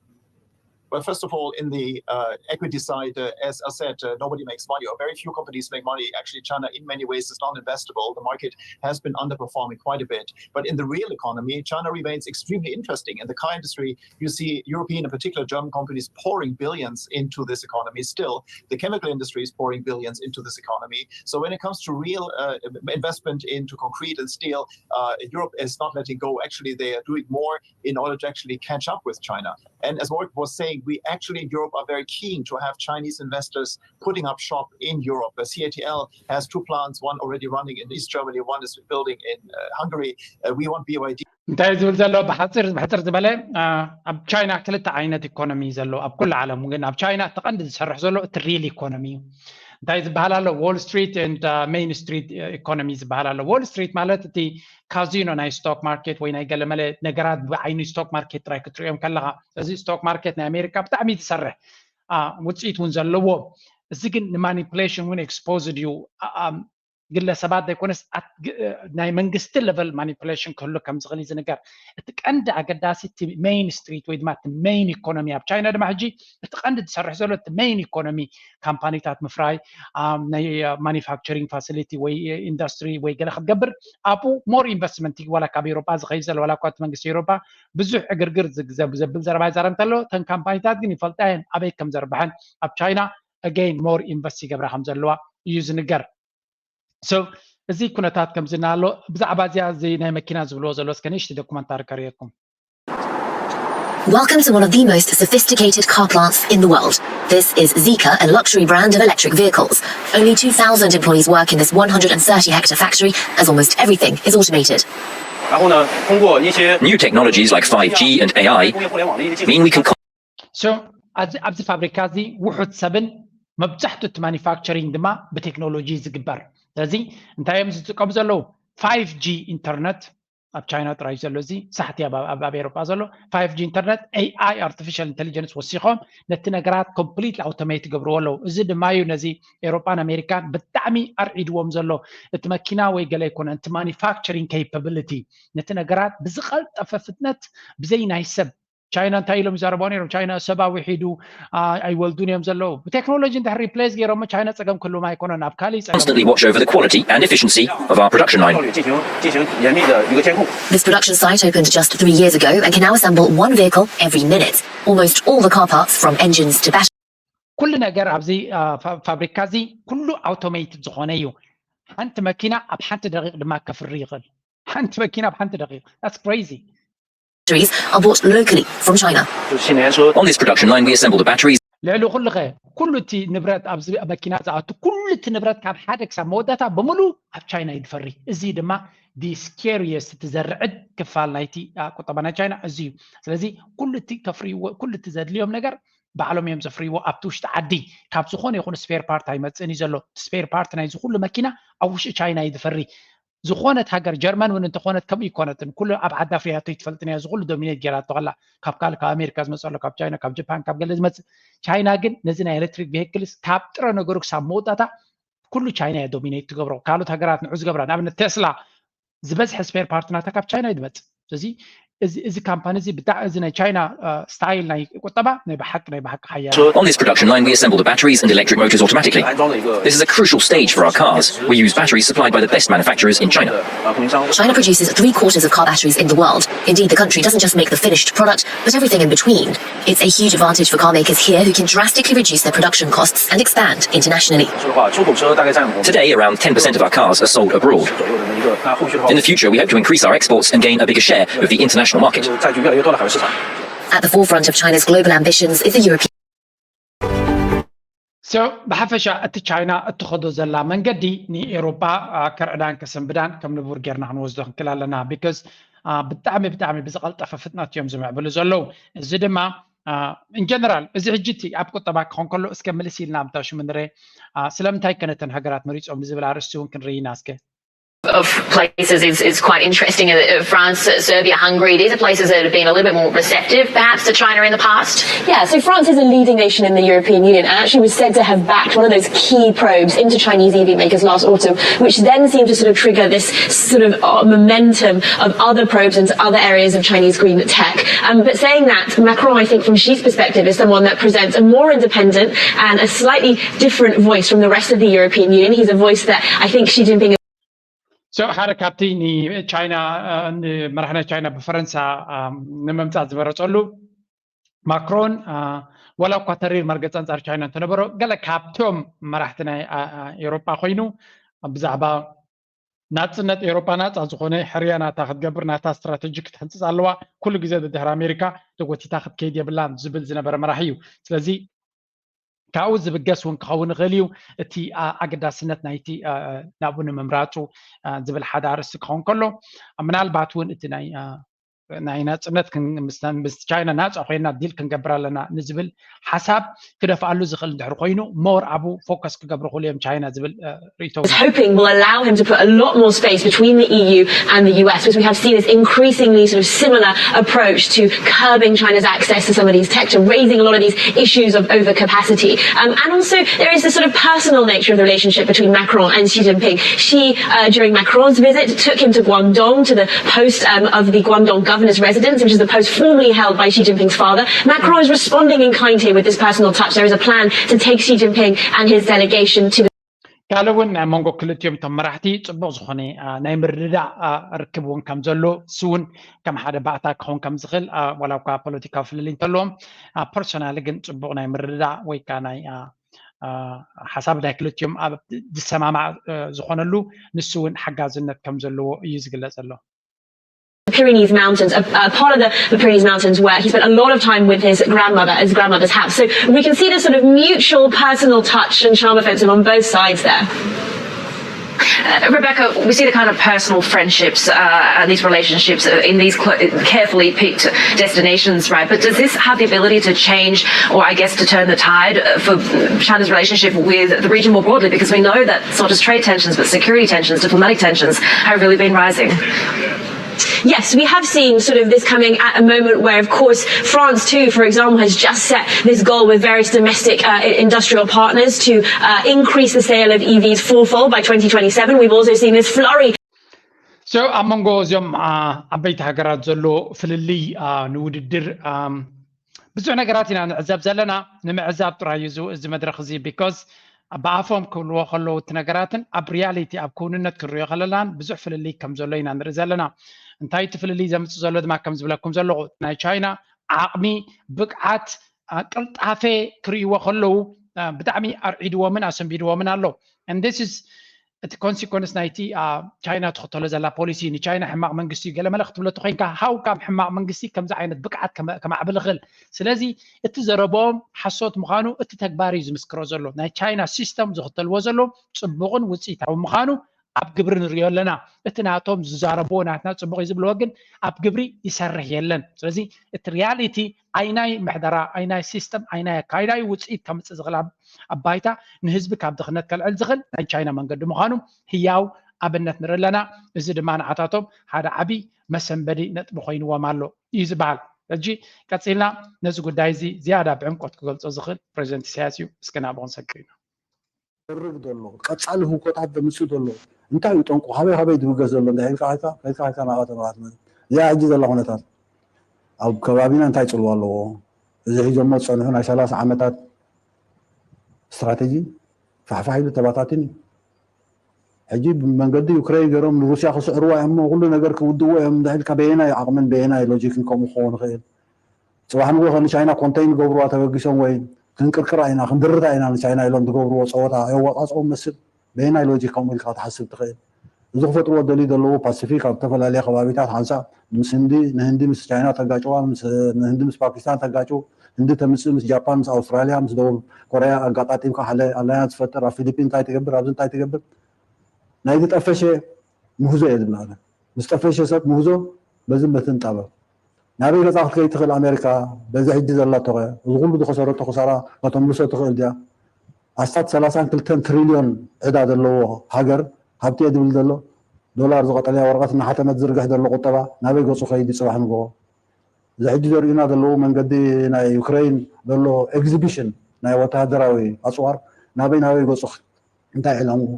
Well, first of all, in the uh, equity side, uh, as I said, uh, nobody makes money, or very few companies make money. Actually, China, in many ways, is non-investable. The market has been underperforming quite a bit. But in the real economy, China remains extremely interesting. In the car industry, you see European, in particular German companies, pouring billions into this economy still. The chemical industry is pouring billions into this economy. So when it comes to real uh, investment into concrete and steel, uh, Europe is not letting go. Actually, they are doing more in order to actually catch up with China. And as Warwick was saying, we actually in Europe are very keen to have Chinese investors putting up shop in Europe. The C A T L has two plants, one already running in East Germany, one is building in uh, Hungary. Uh, we want B Y D. እንታይ ዝብል ዘሎ ብሓፅር ብሕፅር ዝበለ ኣብ ቻይና ክልተ ዓይነት ኢኮኖሚ ዘሎ ኣብ ኩሉ ዓለም ግን ኣብ ቻይና እቲ ቀንዲ ዝሰርሕ ዘሎ እቲ ሪል ኢኮኖሚ እዩ። እንታይ ዝበሃል ኣሎ? Wall Street and Main Street economy ዝበሃል ኣሎ። Wall Street ማለት እቲ ካዚኖ ናይ ስቶክ ማርኬት ወይ ናይ ገለመለ ነገራት ብዓይኒ ስቶክ ማርኬት ጥራይ ክትሪኦም ከለካ፣ እዚ ስቶክ ማርኬት ናይ ኣሜሪካ ብጣዕሚ ዝሰርሕ ውፅኢት እውን ዘለዎ፣ እዚ ግን ንማኒፕሌሽን እውን ኤክስፖዝድ እዩ። ግለሰባት ዘይኮነስ ናይ መንግስቲ ለቨል ማኒፕሌሽን ክህሉ ከም ዝኽእል እዩ ዝንገር። እቲ ቀንዲ ኣገዳሲ እቲ ሜይን ስትሪት ወይ ድማ እቲ ሜይን ኢኮኖሚ ኣብ ቻይና ድማ ሕጂ እቲ ቀንዲ ዝሰርሕ ዘሎ እቲ ሜይን ኢኮኖሚ ካምፓኒታት ምፍራይ፣ ናይ ማኒፋክቸሪንግ ፋሲሊቲ ወይ ኢንዱስትሪ ወይ ገለ ክትገብር ኣብኡ ሞር ኢንቨስትመንት ዋላ ካብ ኤሮጳ ዝኸይድ ዘሎ ዋላ እኳ እቲ መንግስቲ ኤሮጳ ብዙሕ ዕግርግር ዘብል ዘረባ ይዛረብ እንተሎ እተን ካምፓኒታት ግን ይፈልጣ እየን ኣበይ ከም ዘርብሐን ኣብ ቻይና ኣገይን ሞር ኢንቨስት ይገብራ ከም ዘለዋ እዩ ዝንገር። So እዚ ኩነታት ከምዚ እናሃሎ ብዛዕባ እዚኣ እዚ ናይ መኪና ዝብልዎ ዘሎ እስከ ንእሽቲ ዶኩመንታሪ ከርእየኩም። Welcome to one of the most sophisticated car plants in the world. This is Zeekr, a luxury brand of electric vehicles. Only two thousand employees work in this one hundred and thirty hectare factory, as almost everything is automated. New technologies like five G and A I mean we can So ኣብዚ ፋብሪካ እዚ ውሑድ ሰብን መብዛሕትኡ እቲ ማኒፋክቸሪንግ ድማ ብቴክኖሎጂ ዝግበር። ስለዚ እንታይ እዮም ዝጥቀሙ ዘለዉ? ፋይቭ ጂ ኢንተርነት ኣብ ቻይና ጥራይ ዘሎ እዚ ሳሕቲ ኣብ ኤሮጳ ዘሎ ፋይቭ ጂ ኢንተርነት ኤኣይ ኣርቲፊሻል ኢንቴሊጀንስ ወሲኾም ነቲ ነገራት ኮምፕሊት ኣውቶሜት ይገብርዎ ኣለዉ። እዚ ድማ እዩ ነዚ ኤሮጳን ኣሜሪካን ብጣዕሚ ኣርዒድዎም ዘሎ። እቲ መኪና ወይ ገለ ኣይኮነን፣ እቲ ማኒፋክቸሪንግ ኬፓብሊቲ ነቲ ነገራት ብዝቐልጠፈ ፍጥነት ብዘይ ናይ ሰብ ቻይና እንታይ ኢሎም ይዛረቡ ነይሮም? ቻይና ሰብ ኣውሒዱ ኣይወልዱን እዮም ዘለዉ። ብቴክኖሎጂ እንድሕር ሪፕሌስ ገይሮሞ ቻይና ፀገም ክህልዎም ኣይኮነን። ኣብ ካሊእ ፀገም constantly watch over the quality and efficiency of our production line. This production site opened just three years ago and can now assemble one vehicle every minute. Almost all the car parts, from engines to batteries. ኩሉ ነገር ኣብዚ ፋብሪካ እዚ ኩሉ ኣውቶሜትድ ዝኾነ እዩ። ሓንቲ መኪና ኣብ ሓንቲ ደቂቕ ድማ ከፍሪ ይኽእል። ሓንቲ መኪና ኣብ ሓንቲ ደቂቕ። That's crazy. Batteries are bought locally from China. On this production line, we assemble the batteries. ልዕሊ ኩሉ ኸ ኩሉ እቲ ንብረት ኣብዚ መኪና ዝኣቱ ኩሉ እቲ ንብረት ካብ ሓደ ክሳብ መወዳእታ ብምሉ ኣብ ቻይና እዩ ዝፈሪ። እዚ ድማ the scariest እቲ ዘርዕድ ክፋል ናይቲ ቁጠባ ናይ ቻይና እዚ እዩ። ስለዚ ኩሉ እቲ ከፍርይዎ ኩሉ እቲ ዘድልዮም ነገር ባዕሎም እዮም ዘፍርይዎ ኣብቲ ውሽጢ ዓዲ። ካብ ዝኾነ ይኹን ስፔር ፓርት ኣይመፅእን እዩ ዘሎ። ስፔር ፓርት ናይዚ ኩሉ መኪና ኣብ ውሽጢ ቻይና እዩ ዝፈሪ። ዝኾነት ሃገር ጀርመን እውን እንተኾነት ከምኡ ይኮነትን። ኩሉ ኣብ ዓዳ ፍርያቶ ይትፈልጥን እያ። እዚ ኩሉ ዶሚኔት ጌራቶ ከላ ካብ ካልእ ካብ ኣሜሪካ ዝመፅእ ኣሎ፣ ካብ ቻይና፣ ካብ ጃፓን፣ ካብ ገለ ዝመፅእ። ቻይና ግን ነዚ ናይ ኤሌክትሪክ ቬሂክልስ ካብ ጥረ ነገሩ ክሳብ መወዳእታ ኩሉ ቻይና እያ ዶሚኔት ትገብሮ። ካልኦት ሃገራት ንዑ ዝገብራ ንኣብነት ቴስላ ዝበዝሐ ስፔር ፓርት ናታ ካብ ቻይና እዩ ዝመፅእ። ስለዚ እዚ እዚ ካምፓኒ እዚ ብጣዕ እዚ ናይ ቻይና ስታይል ናይ ቁጠባ ናይ ብሓቂ ናይ ብሓቂ ሓያል On this production line, we assemble the batteries and electric motors automatically. This is a crucial stage for our cars. We use batteries supplied by the best manufacturers in China. China produces three quarters of car batteries in the world. Indeed, the country doesn't just make the finished product, but everything in between. It's a huge advantage for car makers here who can drastically reduce their production costs and expand internationally. Today, around ten percent of our cars are sold abroad. In the future, we hope to increase our exports and gain a bigger share of the international market. At the forefront of China's global ambitions is the European. ብሓፈሻ እቲ ቻይና እትኸዶ ዘላ መንገዲ ንኤሮጳ ከርዕዳን ከሰንብዳን ከም ንቡር ጌርና ክንወስዶ ክንክእል ኣለና። ቢካዝ ብጣዕሚ ብጣዕሚ ብዝቐልጠፈ ፍጥነት እዮም ዝምዕብሉ ዘለዉ። እዚ ድማ ኢንጀነራል እዚ ሕጂ እቲ ኣብ ቁጠባ ክኾን ከሎ እስከ ምልስ ኢልና ኣብታሹ ምንረ ስለምንታይ ከነተን ሃገራት መሪፆም ንዝብል ኣርእስቲ እውን ክንርኢ ኢና እስከ። of places is, is quite interesting. Uh, France, Serbia, Hungary, these are places that have been a little bit more receptive, perhaps, to China in the past. Yeah, so France is a leading nation in the European Union and actually was said to have backed one of those key probes into Chinese E V makers last autumn, which then seemed to sort of trigger this sort of uh, momentum of other probes into other areas of Chinese green tech. Um, but saying that, Macron, I think, from Xi's perspective, is someone that presents a more independent and a slightly different voice from the rest of the European Union. He's a voice that I think Xi Jinping So ሓደ ካብቲ ንቻይና ንመራሕ ናይ ቻይና ብፈረንሳ ንምምፃእ ዝመረፀሉ ማክሮን ዋላ እኳ ተሪር መርገፂ ኣንፃር ቻይና እንተነበሮ ገለ ካብቶም መራሕቲ ናይ ኤሮጳ ኮይኑ ብዛዕባ ናፅነት ኤሮጳ ናፃ ዝኾነ ሕርያ ናታ ክትገብር ናታ ስትራተጂ ክትሕንፅፅ ኣለዋ። ኩሉ ግዜ ድሕሪ ኣሜሪካ ተጎቲታ ክትከይድ የብላን ዝብል ዝነበረ መራሒ እዩ። ስለዚ ካብኡ ዝብገስ እውን ክኸውን ይኽእል እዩ። እቲ ኣገዳስነት ናይቲ ናብኡ ንምምራፁ ዝብል ሓደ ኣርእስቲ ክኸውን ከሎ ምናልባት እውን እቲ ናይ ናይ ናፅነት ምስ ቻይና ናፃ ኮይና ዲል ክንገብር ኣለና ንዝብል ሓሳብ ክደፍኣሉ ዝኽእል እንድሕር ኮይኑ ሞር ኣብኡ ፎከስ ክገብሩ ክእሉ እዮም ቻይና ዝብል ርእይቶ is hoping will allow him to put a lot more space between the E U and the U S, because we have seen this increasingly sort of similar approach to curbing China's access to some of these tech, to raising a lot of these issues of overcapacity. Um, and also, there is this sort of personal nature of the relationship between Macron and Xi Jinping. She, uh, during Macron's visit, took him to Guangdong, to the post um, of the Guangdong governor's residence, which is the post formerly held by Xi Jinping's father. Macron is responding in kind here with this personal touch. There is a plan to take Xi Jinping and his delegation to the ካልእ እውን ናይ መንጎ ክልቲኦም እቶም መራሕቲ ፅቡቕ ዝኾነ ናይ ምርድዳእ ርክብ እውን ከም ዘሎ እሱ እውን ከም ሓደ ባእታ ክኸውን ከም ዝኽእል ዋላ እኳ ፖለቲካዊ ፍልልይ እንተለዎም ፐርሶናሊ ግን ፅቡቕ ናይ ምርድዳእ ወይ ከዓ ናይ ሓሳብ ናይ ክልቲኦም ኣብ ዝሰማማዕ ዝኾነሉ ንሱ እውን ሓጋዝነት ከም ዘለዎ እዩ ዝግለፅ ዘሎ። Pyrenees Mountains, a, a part of the, the Pyrenees Mountains where he spent a lot of time with his grandmother, his grandmother's house. So we can see this sort of mutual personal touch and charm offensive on both sides there. Uh, Rebecca, we see the kind of personal friendships uh, and these relationships in these carefully picked destinations, right? But does this have the ability to change, or I guess to turn the tide for China's relationship with the region more broadly? Because we know that it's not just trade tensions, but security tensions, diplomatic tensions have really been rising. Yes, we have seen sort of this coming at a moment where, of course, France too, for example, has just set this goal with various domestic uh, industrial partners to uh, increase the sale of E Vs fourfold by twenty twenty-seven. We've also seen this flurry. So ኣብ መንጎ እዚኦም ዓበይቲ ሃገራት ዘሎ ፍልልይ ንውድድር ብዙሕ ነገራት ኢና ንዕዘብ ዘለና። ንምዕዛብ ጥራይ እዩ እዚ መድረክ እዚ because ብኣፎም ክብልዎ ከለዉ እቲ ነገራትን ኣብ ሪያሊቲ ኣብ ክውንነት ክንሪኦ ከለናን ብዙሕ ፍልልይ ከም ዘሎ ኢና ንርኢ ዘለና። እንታይ እቲ ፍልልይ ዘምፅእ ዘሎ ድማ ከም ዝብለኩም ዘለኹ ናይ ቻይና ዓቕሚ፣ ብቅዓት፣ ቅልጣፈ ክርእይዎ ከለዉ ብጣዕሚ ኣርዒድዎምን ኣሰንቢድዎምን ኣሎ። And this is እቲ ኮንሲኮንስ ናይቲ ቻይና ትኽተሎ ዘላ ፖሊሲ ንቻይና ሕማቕ መንግስቲ እዩ ገለመለ ክትብሎ ተኮይንካ how come ሕማቕ መንግስቲ ከምዚ ዓይነት ብቅዓት ከማዕብል ይኽእል? ስለዚ እቲ ዘረብኦም ሓሶት ምዃኑ እቲ ተግባር እዩ ዝምስክሮ ዘሎ። ናይ ቻይና ሲስተም ዝኽተልዎ ዘሎ ፅቡቕን ውፅኢታዊ ምዃኑ ኣብ ግብሪ ንሪኦ ኣለና። እቲ ናቶም ዝዛረብዎ ናትና ፅቡቕ እዩ ዝብልዎ ግን ኣብ ግብሪ ይሰርሕ የለን። ስለዚ እቲ ሪያሊቲ ኣይናይ ምሕደራ ኣይናይ ሲስተም ኣይናይ ኣካይዳዊ ውፅኢት ከምፅእ ዝኽእል ኣብ ባይታ ንህዝቢ ካብ ድኽነት ከልዕል ዝኽእል ናይ ቻይና መንገዲ ምዃኑ ህያው ኣብነት ንርኢ ኣለና። እዚ ድማ ንዓታቶም ሓደ ዓብዪ መሰንበዲ ነጥቢ ኮይንዎም ኣሎ እዩ ዝበሃል። ሕጂ ቀፂልና ነዚ ጉዳይ እዚ ዝያዳ ብዕምቆት ክገልፆ ዝኽእል ፕሬዚደንት ኢሳያስ እዩ። እስኪ ናብኡ ክንሰግር ኢና። ዝርግ ዘሎ ቀፃሊ ህውኮታት ዘምፅእ ዘሎ እንታይ እዩ ጠንቁ? ካበይ ካበይ ድብገስ ዘሎ እንድሕር ኢልካ ከይድካ ከይድካ ከይድካ ናብኣ ተመራት ማለት እዚኣ ሕጂ ዘላ ኩነታት ኣብ ከባቢና እንታይ ፅልዋ ኣለዎ? እዚ ሒዞሞ ዝፀንሑ ናይ ሰላሳ ዓመታት ስትራቴጂ ፋሕፋሕ ኢሉ ተባታትን እዩ። ሕጂ ብመንገዲ ዩክሬን ገይሮም ንሩስያ ክስዕርዋ እዮም እሞ ኩሉ ነገር ክውድእዎ እዮም እንድሕር ኢልካ በየናይ ዓቕምን በየናይ ሎጂክን ከምኡ ክኸውን ይኽእል? ፅባሕ ንግሆ ከ ንቻይና ኮንተይን ክገብርዋ ተበጊሶም ወይ ክንቅርቅራ ኢና ክንድርታ ኢና ንቻይና ኢሎም ዝገብርዎ ፀወታ የዋፃፅኦም መስል በየናይ ሎጂክ ከምኡ ኢልካ ክትሓስብ ትኽእል? እዚ ክፈጥርዎ ደልዩ ዘለዉ ፓሲፊክ ኣብ ዝተፈላለየ ከባቢታት ሓንሳብ ምስ ህንዲ ንህንዲ ምስ ቻይና ተጋጭዋ ንህንዲ ምስ ፓኪስታን ተጋጭው ህንዲ ተምፅእ ምስ ጃፓን ምስ ኣውስትራልያ ምስ ደቡብ ኮርያ ኣጋጣጢምካ ሓደ ኣላያንስ ትፈጥር ኣብ ፊሊፒን እንታይ ትገብር ኣብዚ እንታይ ትገብር ናይቲ ጠፈሸ ምህዞ እየ ዝብላ ምስ ጠፈሸ ሰብ ምህዞ በዚ መትን ጣበብ ናበይ ገፃ ክትከይ ትኽእል ኣሜሪካ በዚ ሕጂ ዘላቶኸ እዚ ኩሉ ዝኸሰረቶ ክሳራ ከተምልሶ ትኽእል ድያ ኣስታት ሰላሳን ክልተን ትሪልዮን ዕዳ ዘለዎ ሃገር ሃብቲ እየ ዝብል ዘሎ ዶላር ዝቐጠለያ ወረቐት እናሓተመት ዝርግሕ ዘሎ ቁጠባ ናበይ ገፁ ከይዲ ፅባሕ ንግሆ እዚ ሕጂ ዘርእዩና ዘለዉ መንገዲ ናይ ዩክሬን ዘሎ ኤግዚቢሽን ናይ ወተሃደራዊ ኣፅዋር ናበይ ናበይ ገፁ እንታይ ዕላምኡ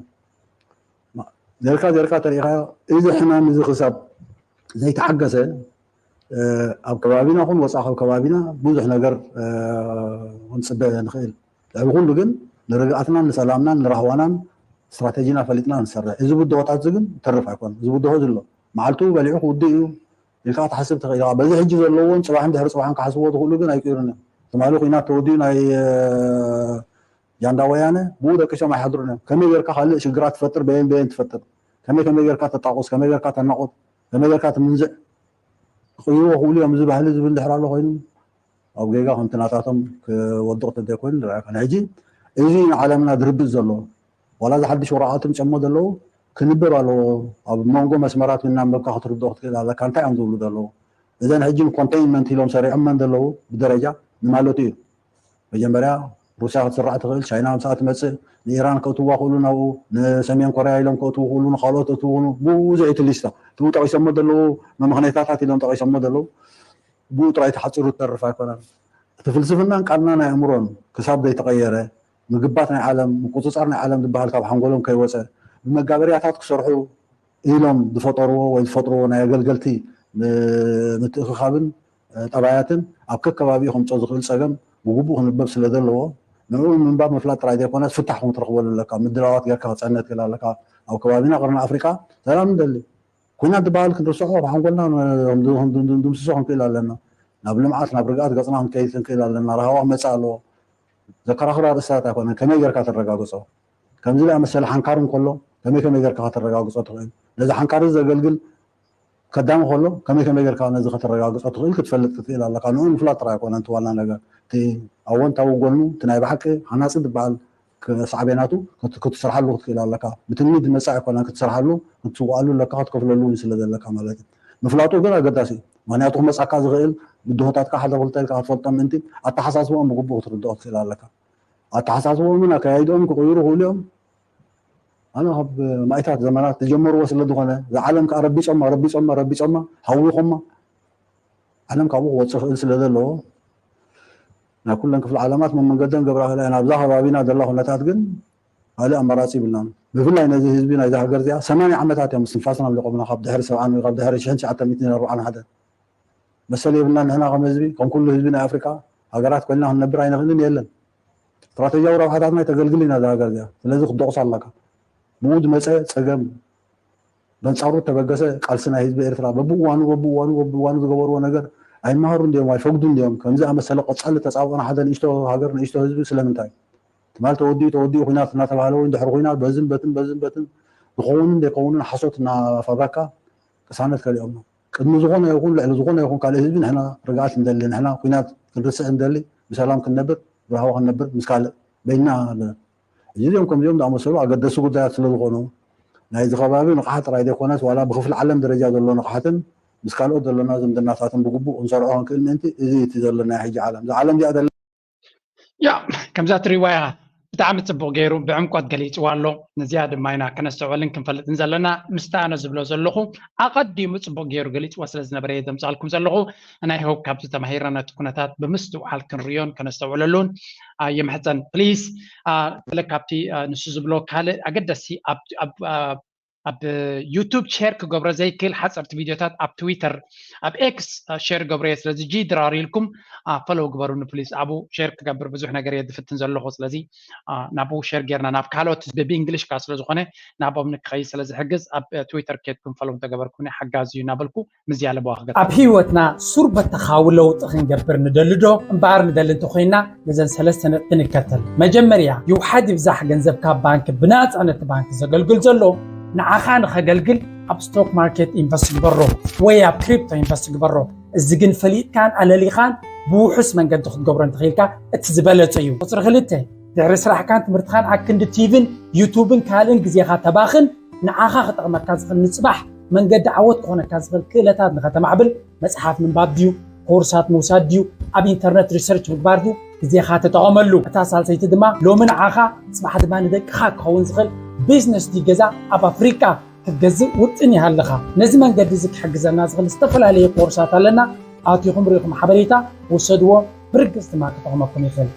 ዜርካ ዜርካ ተሪኢኻዮ እዚ ሕማም እዚ ክሳብ ዘይተሓገሰ ኣብ ከባቢና ኹን ወፃእ ካብ ከባቢና ብዙሕ ነገር ክንፅበ ንኽእል ልዕሊ ኩሉ ግን ንርግኣትናን ንሰላምናን ንራህዋናን ስትራቴጂና ፈሊጥና ንሰርሕ እዚ ብድሆታት እዚ ግን ተርፍ ኣይኮነ እዚ ብድሆ ዝሎ መዓልቱ በሊዑ ክውድእ እዩ ኢልካ ክትሓስብ ትኽእል ኢኻ በዚ ሕጂ ዘለዎን ፅባሕን ድሕሪ ፅባሕን ክሓስብዎ ዝኽእሉ ግን ኣይቅይሩን እዮም ትማሊ ኩናት ተወዲኡ ናይ ጃንዳ ወያነ ብኡ ደቂሶም ኣይሓድሩን እዮም ከመይ ጌርካ ካልእ ሽግራት ትፈጥር በየን በየን ትፈጥር ከመይ ከመይ ጌርካ ተጣቁስ ከመይ ጌርካ ተናቁት ከመይ ጌርካ ትምንዝዕ ክቕይርዎ ክእሉ እዮም እዚ ባህሊ ዝብል ድሕር ኣሎ ኮይኑ ኣብ ጌጋ ከምቲ ናታቶም ክወድቕ ተዘይኮይኑ ንርኣካ ሕጂ እዚ ንዓለምና ድርብፅ ዘሎ ዋላ እዚ ሓድሽ ወረቓቕቲ ምፅኦሞ ዘለዉ ክንብብ ኣለዎ ኣብ መንጎ መስመራት እናንበብካ ክትርድኦ ክትክእል ኣለካ እንታይ እዮም ዝብሉ ዘለዉ እዘን ሕጂ ኮንቴይንመንት ኢሎም ሰሪዖመን ዘለዉ ብደረጃ ንማለቱ እዩ መጀመርያ ሩስያ ክትስራዕ ትኽእል ቻይና ምሳኣ ትመፅእ ንኢራን ከእትዋ ክእሉ ናብኡ ንሰሜን ኮርያ ኢሎም ከእትዉ ክእሉ ንካልኦት እትዉ ብዙሕ እቲ ሊስታ ትው ጠቂሶሞ ዘለዉ መምክነይታታት ኢሎም ጠቂሶሞ ዘለዉ ብኡ ጥራይ ተሓፂሩ ትተርፍ ኣይኮነን እቲ ፍልስፍናን ቃልናን ኣእምሮን ክሳብ ዘይተቐየረ ምግባት ናይ ዓለም ምቁፅፃር ናይ ዓለም ዝበሃል ካብ ሓንጎሎም ከይወፀ ብመጋበርያታት ክሰርሑ ኢሎም ዝፈጠርዎ ወይ ዝፈጥርዎ ናይ ኣገልገልቲ ምትእኽኻብን ጠባያትን ኣብ ከከባቢኡ ከምፅኦ ዝኽእል ፀገም ብግቡእ ክንበብ ስለ ዘለዎ ንዕኡ ምንባብ ምፍላጥ ጥራይ ዘይኮነስ ፍታሕ ከም ክትረኽበሉ ኣለካ ምድላዋት ጌርካ ክፀንት ክእል ኣለካ ኣብ ከባቢና ቅርኒ ኣፍሪቃ ሰላም ንደሊ ኩናት ዝበሃል ክንርስዖ ብሓንጎልና ድምስሶ ክንክእል ኣለና ናብ ልምዓት ናብ ርግኣት ገፅና ክንከይድ ክንክእል ኣለና ረሃዋ ክመፅእ ኣለዎ ዘከራኽራ ርእስታት ኣይኮነን ከመይ ጌርካ ተረጋግፆ ከምዚ ዝኣመሰለ ሓንካር እንከሎ ከመይ ከመይ ጌርካ ከተረጋግፆ ትኽእል ነዚ ሓንካር እዚ ዘገልግል ከዳሚ ከሎ ከመይ ከመይ ጌርካ ነዚ ከተረጋግፆ ትኽእል ክትፈልጥ ክትክእል ኣለካ ንኡ ምፍላጥ ጥራይ ኣይኮነን እቲ ዋና ነገር እቲ ኣወንታዊ ጎኑ እቲ ናይ ብሓቂ ሃናፂ ዝበሃል ሳዕቤናቱ ክትስርሓሉ ክትክእል ኣለካ ብትምኒት ዝመፅእ ኣይኮነን ክትሰርሓሉ ክትስዋኣሉ ኣለካ ክትከፍለሉ እውን ስለ ዘለካ ማለት እዩ ምፍላጡ ግን ኣገዳሲ እዩ ምክንያቱ ክመፃካ ዝኽእል ብድሆታትካ ሓደ ክልተ ኢልካ ክትፈልጦም ምእንቲ ኣተሓሳስቦኦም ብግቡእ ክትርድኦ ክትክእል ኣለካ ኣተሓሳስቦምን ኣካያይድኦም ክቕይሩ ክእሉ እዮም ኣነ ካብ ማይታት ዘመናት ዝጀመርዎ ስለ ዝኾነ ዝዓለም ከዓ ረቢፆማ ረቢፆማ ረቢፆማ ሃዊኾማ ዓለም ካብኡ ክወፅእ ክእል ስለ ዘለዎ ናይ ኩለን ክፍሊ ዓለማት መመንገደን ገብራ ክእላ ናብዛ ከባቢና ዘላ ኩነታት ግን ካልእ ኣማራፂ ይብልናን ብፍላይ ነዚ ህዝቢ ናይዚ ሃገር እዚኣ ሰማንያ ዓመታት እዮም ምስትንፋስና ኣምሊቆምና ካብ ድሕሪ ሰብዓን ወይ ካብ ድሕሪ ሽሕን ትሽዓተ ሚእትን ኣርብዓን ሓደን መሰል የብልናን ንሕና ከም ህዝቢ ከም ኩሉ ህዝቢ ናይ ኣፍሪካ ሃገራት ኮይንና ክንነብር ኣይንኽእልን የለን ስትራተጂያዊ ረብሓታትና ተገልግል ኢና እዛ ሃገር እዚኣ ስለዚ ክትደቑስ ኣለካ ብኡ ዝመፀ ፀገም በንፃሩ ተበገሰ ቃልሲ ናይ ህዝቢ ኤርትራ በብእዋኑ በብእዋኑ በብእዋኑ ዝገበርዎ ነገር ኣይመሃሩ እንዲዮም ኣይፈግዱ እንዲዮም ከምዚ ኣመሰለ ቀፃሊ ተፃብኦና ሓደ ንእሽቶ ሃገር ንእሽቶ ህዝቢ ስለምንታይ ትማል ተወዲኡ ተወዲኡ ኩናት እናተባሃለ ወይ ድሕሪ ኩናት በዝን በትን በዝን በትን ዝኸውንን ዘይከውንን ሓሶት እናፋብራካ ቅሳነት ከሊኦም ነው ቅድሚ ዝኾነ ይኹን ልዕሊ ዝኾነ ይኹን ካልእ ህዝቢ ንሕና ርግኣት እንደሊ ንሕና ኩናት ክንርስዕ እንደሊ ብሰላም ክንነብር ብራህዋ ክንነብር ምስ ካልእ በይና ኣለና እዚኦም ከምዚኦም ዝኣመሰሉ ኣገደሲ ጉዳያት ስለ ዝኾኑ ናይዚ ከባቢ ንቕሓት ጥራይ ዘይኮነስ ዋላ ብክፍሊ ዓለም ደረጃ ዘሎ ንቕሓትን ምስ ካልኦት ዘለና ዝምድናታትን ብግቡእ ክንሰርዖ ክንክእል ምእንቲ እዚ እቲ ዘሎ ናይ ሕጂ ዓለም እዛ ዓለም እዚኣ ዘላ ያ ከምዛ ትሪዋ ኢኻ ብጣዕሚ ፅቡቅ ገይሩ ብዕምቆት ገሊፅዋ ኣሎ ነዚኣ ድማ ኢና ከነስተውዕልን ክንፈልጥን ዘለና ምስቲ ኣነ ዝብሎ ዘለኹ ኣቐዲሙ ፅቡቅ ገይሩ ገሊፅዋ ስለ ዝነበረ እየ ዘምፃልኩም ዘለኹ ናይ ሆፕ ካብዚ ተማሂርና ነቲ ኩነታት ብምስትውዓል ክንርዮን ከነስተውዕለሉን ይምሕፀን ፕሊስ ገለ ካብቲ ንሱ ዝብሎ ካልእ ኣገደሲ ኣብ ዩቱብ ሸር ክገብሮ ዘይክእል ሓፀርቲ ቪድዮታት ኣብ ትዊተር ኣብ ኤክስ ሸር ገብሮ እየ ስለዚ ጂ ድራር ኢልኩም ፈለው ግበሩኒ ፕሊስ ኣብኡ ሸር ክገብር ብዙሕ ነገር እየ ዝፍትን ዘለኹ ስለዚ ናብኡ ሸር ጌርና ናብ ካልኦት ብእንግሊሽ ካ ስለዝኾነ ናብኦም ንክኸይድ ስለዝሕግዝ ኣብ ትዊተር ኬድኩም ፈለው እንተገበርኩምኒ ሓጋዚ እዩ እናበልኩ ምዝያ ለበዋ ክገ ኣብ ህይወትና ሱር በተኻዊ ለውጢ ክንገብር ንደሊ ዶ እምበኣር ንደሊ እንተኮይና ነዘን ሰለስተ ነጥቢ ንከተል መጀመርያ ይውሓድ ይብዛሕ ገንዘብካ ባንክ ብናፃ ነቲ ባንክ ዘገልግል ዘሎ ንዓኻ ንኸገልግል ኣብ ስቶክ ማርኬት ኢንቨስት ግበሮ ወይ ኣብ ክሪፕቶ ኢንቨስት ግበሮ እዚ ግን ፈሊጥካን ኣለሊኻን ብውሑስ መንገዲ ክትገብሮ እንተኽኢልካ እቲ ዝበለጸ እዩ። ቁፅሪ ክልተ፣ ድሕሪ ስራሕካን ትምህርትኻን ኣክንዲ ቲቪን ዩቱብን ካልእን ግዜኻ ተባኽን፣ ንዓኻ ክጠቕመካ ዝኽእል ንፅባሕ መንገዲ ዓወት ክኾነካ ዝኽእል ክእለታት ንኸተማዕብል መፅሓፍ ምንባብ ድዩ፣ ኮርሳት ምውሳድ ድዩ፣ ኣብ ኢንተርነት ሪሰርች ምግባር ድዩ፣ ግዜኻ ተጠቐመሉ። እታ ሳልሰይቲ ድማ ሎሚ ንዓኻ ፅባሕ ድማ ንደቅኻ ክኸውን ዝኽእል ቢዝነስ ድዩ ገዛ ኣብ ኣፍሪቃ ክትገዝእ ውጥን ይሃለኻ። ነዚ መንገዲ እዚ ክሕግዘና ዝኽእል ዝተፈላለየ ኮርሳት ኣለና። ኣቲኹም ርኢኹም ሓበሬታ ውሰድዎ፣ ብርግፅ ድማ ክጠቕመኩም ይኽእል።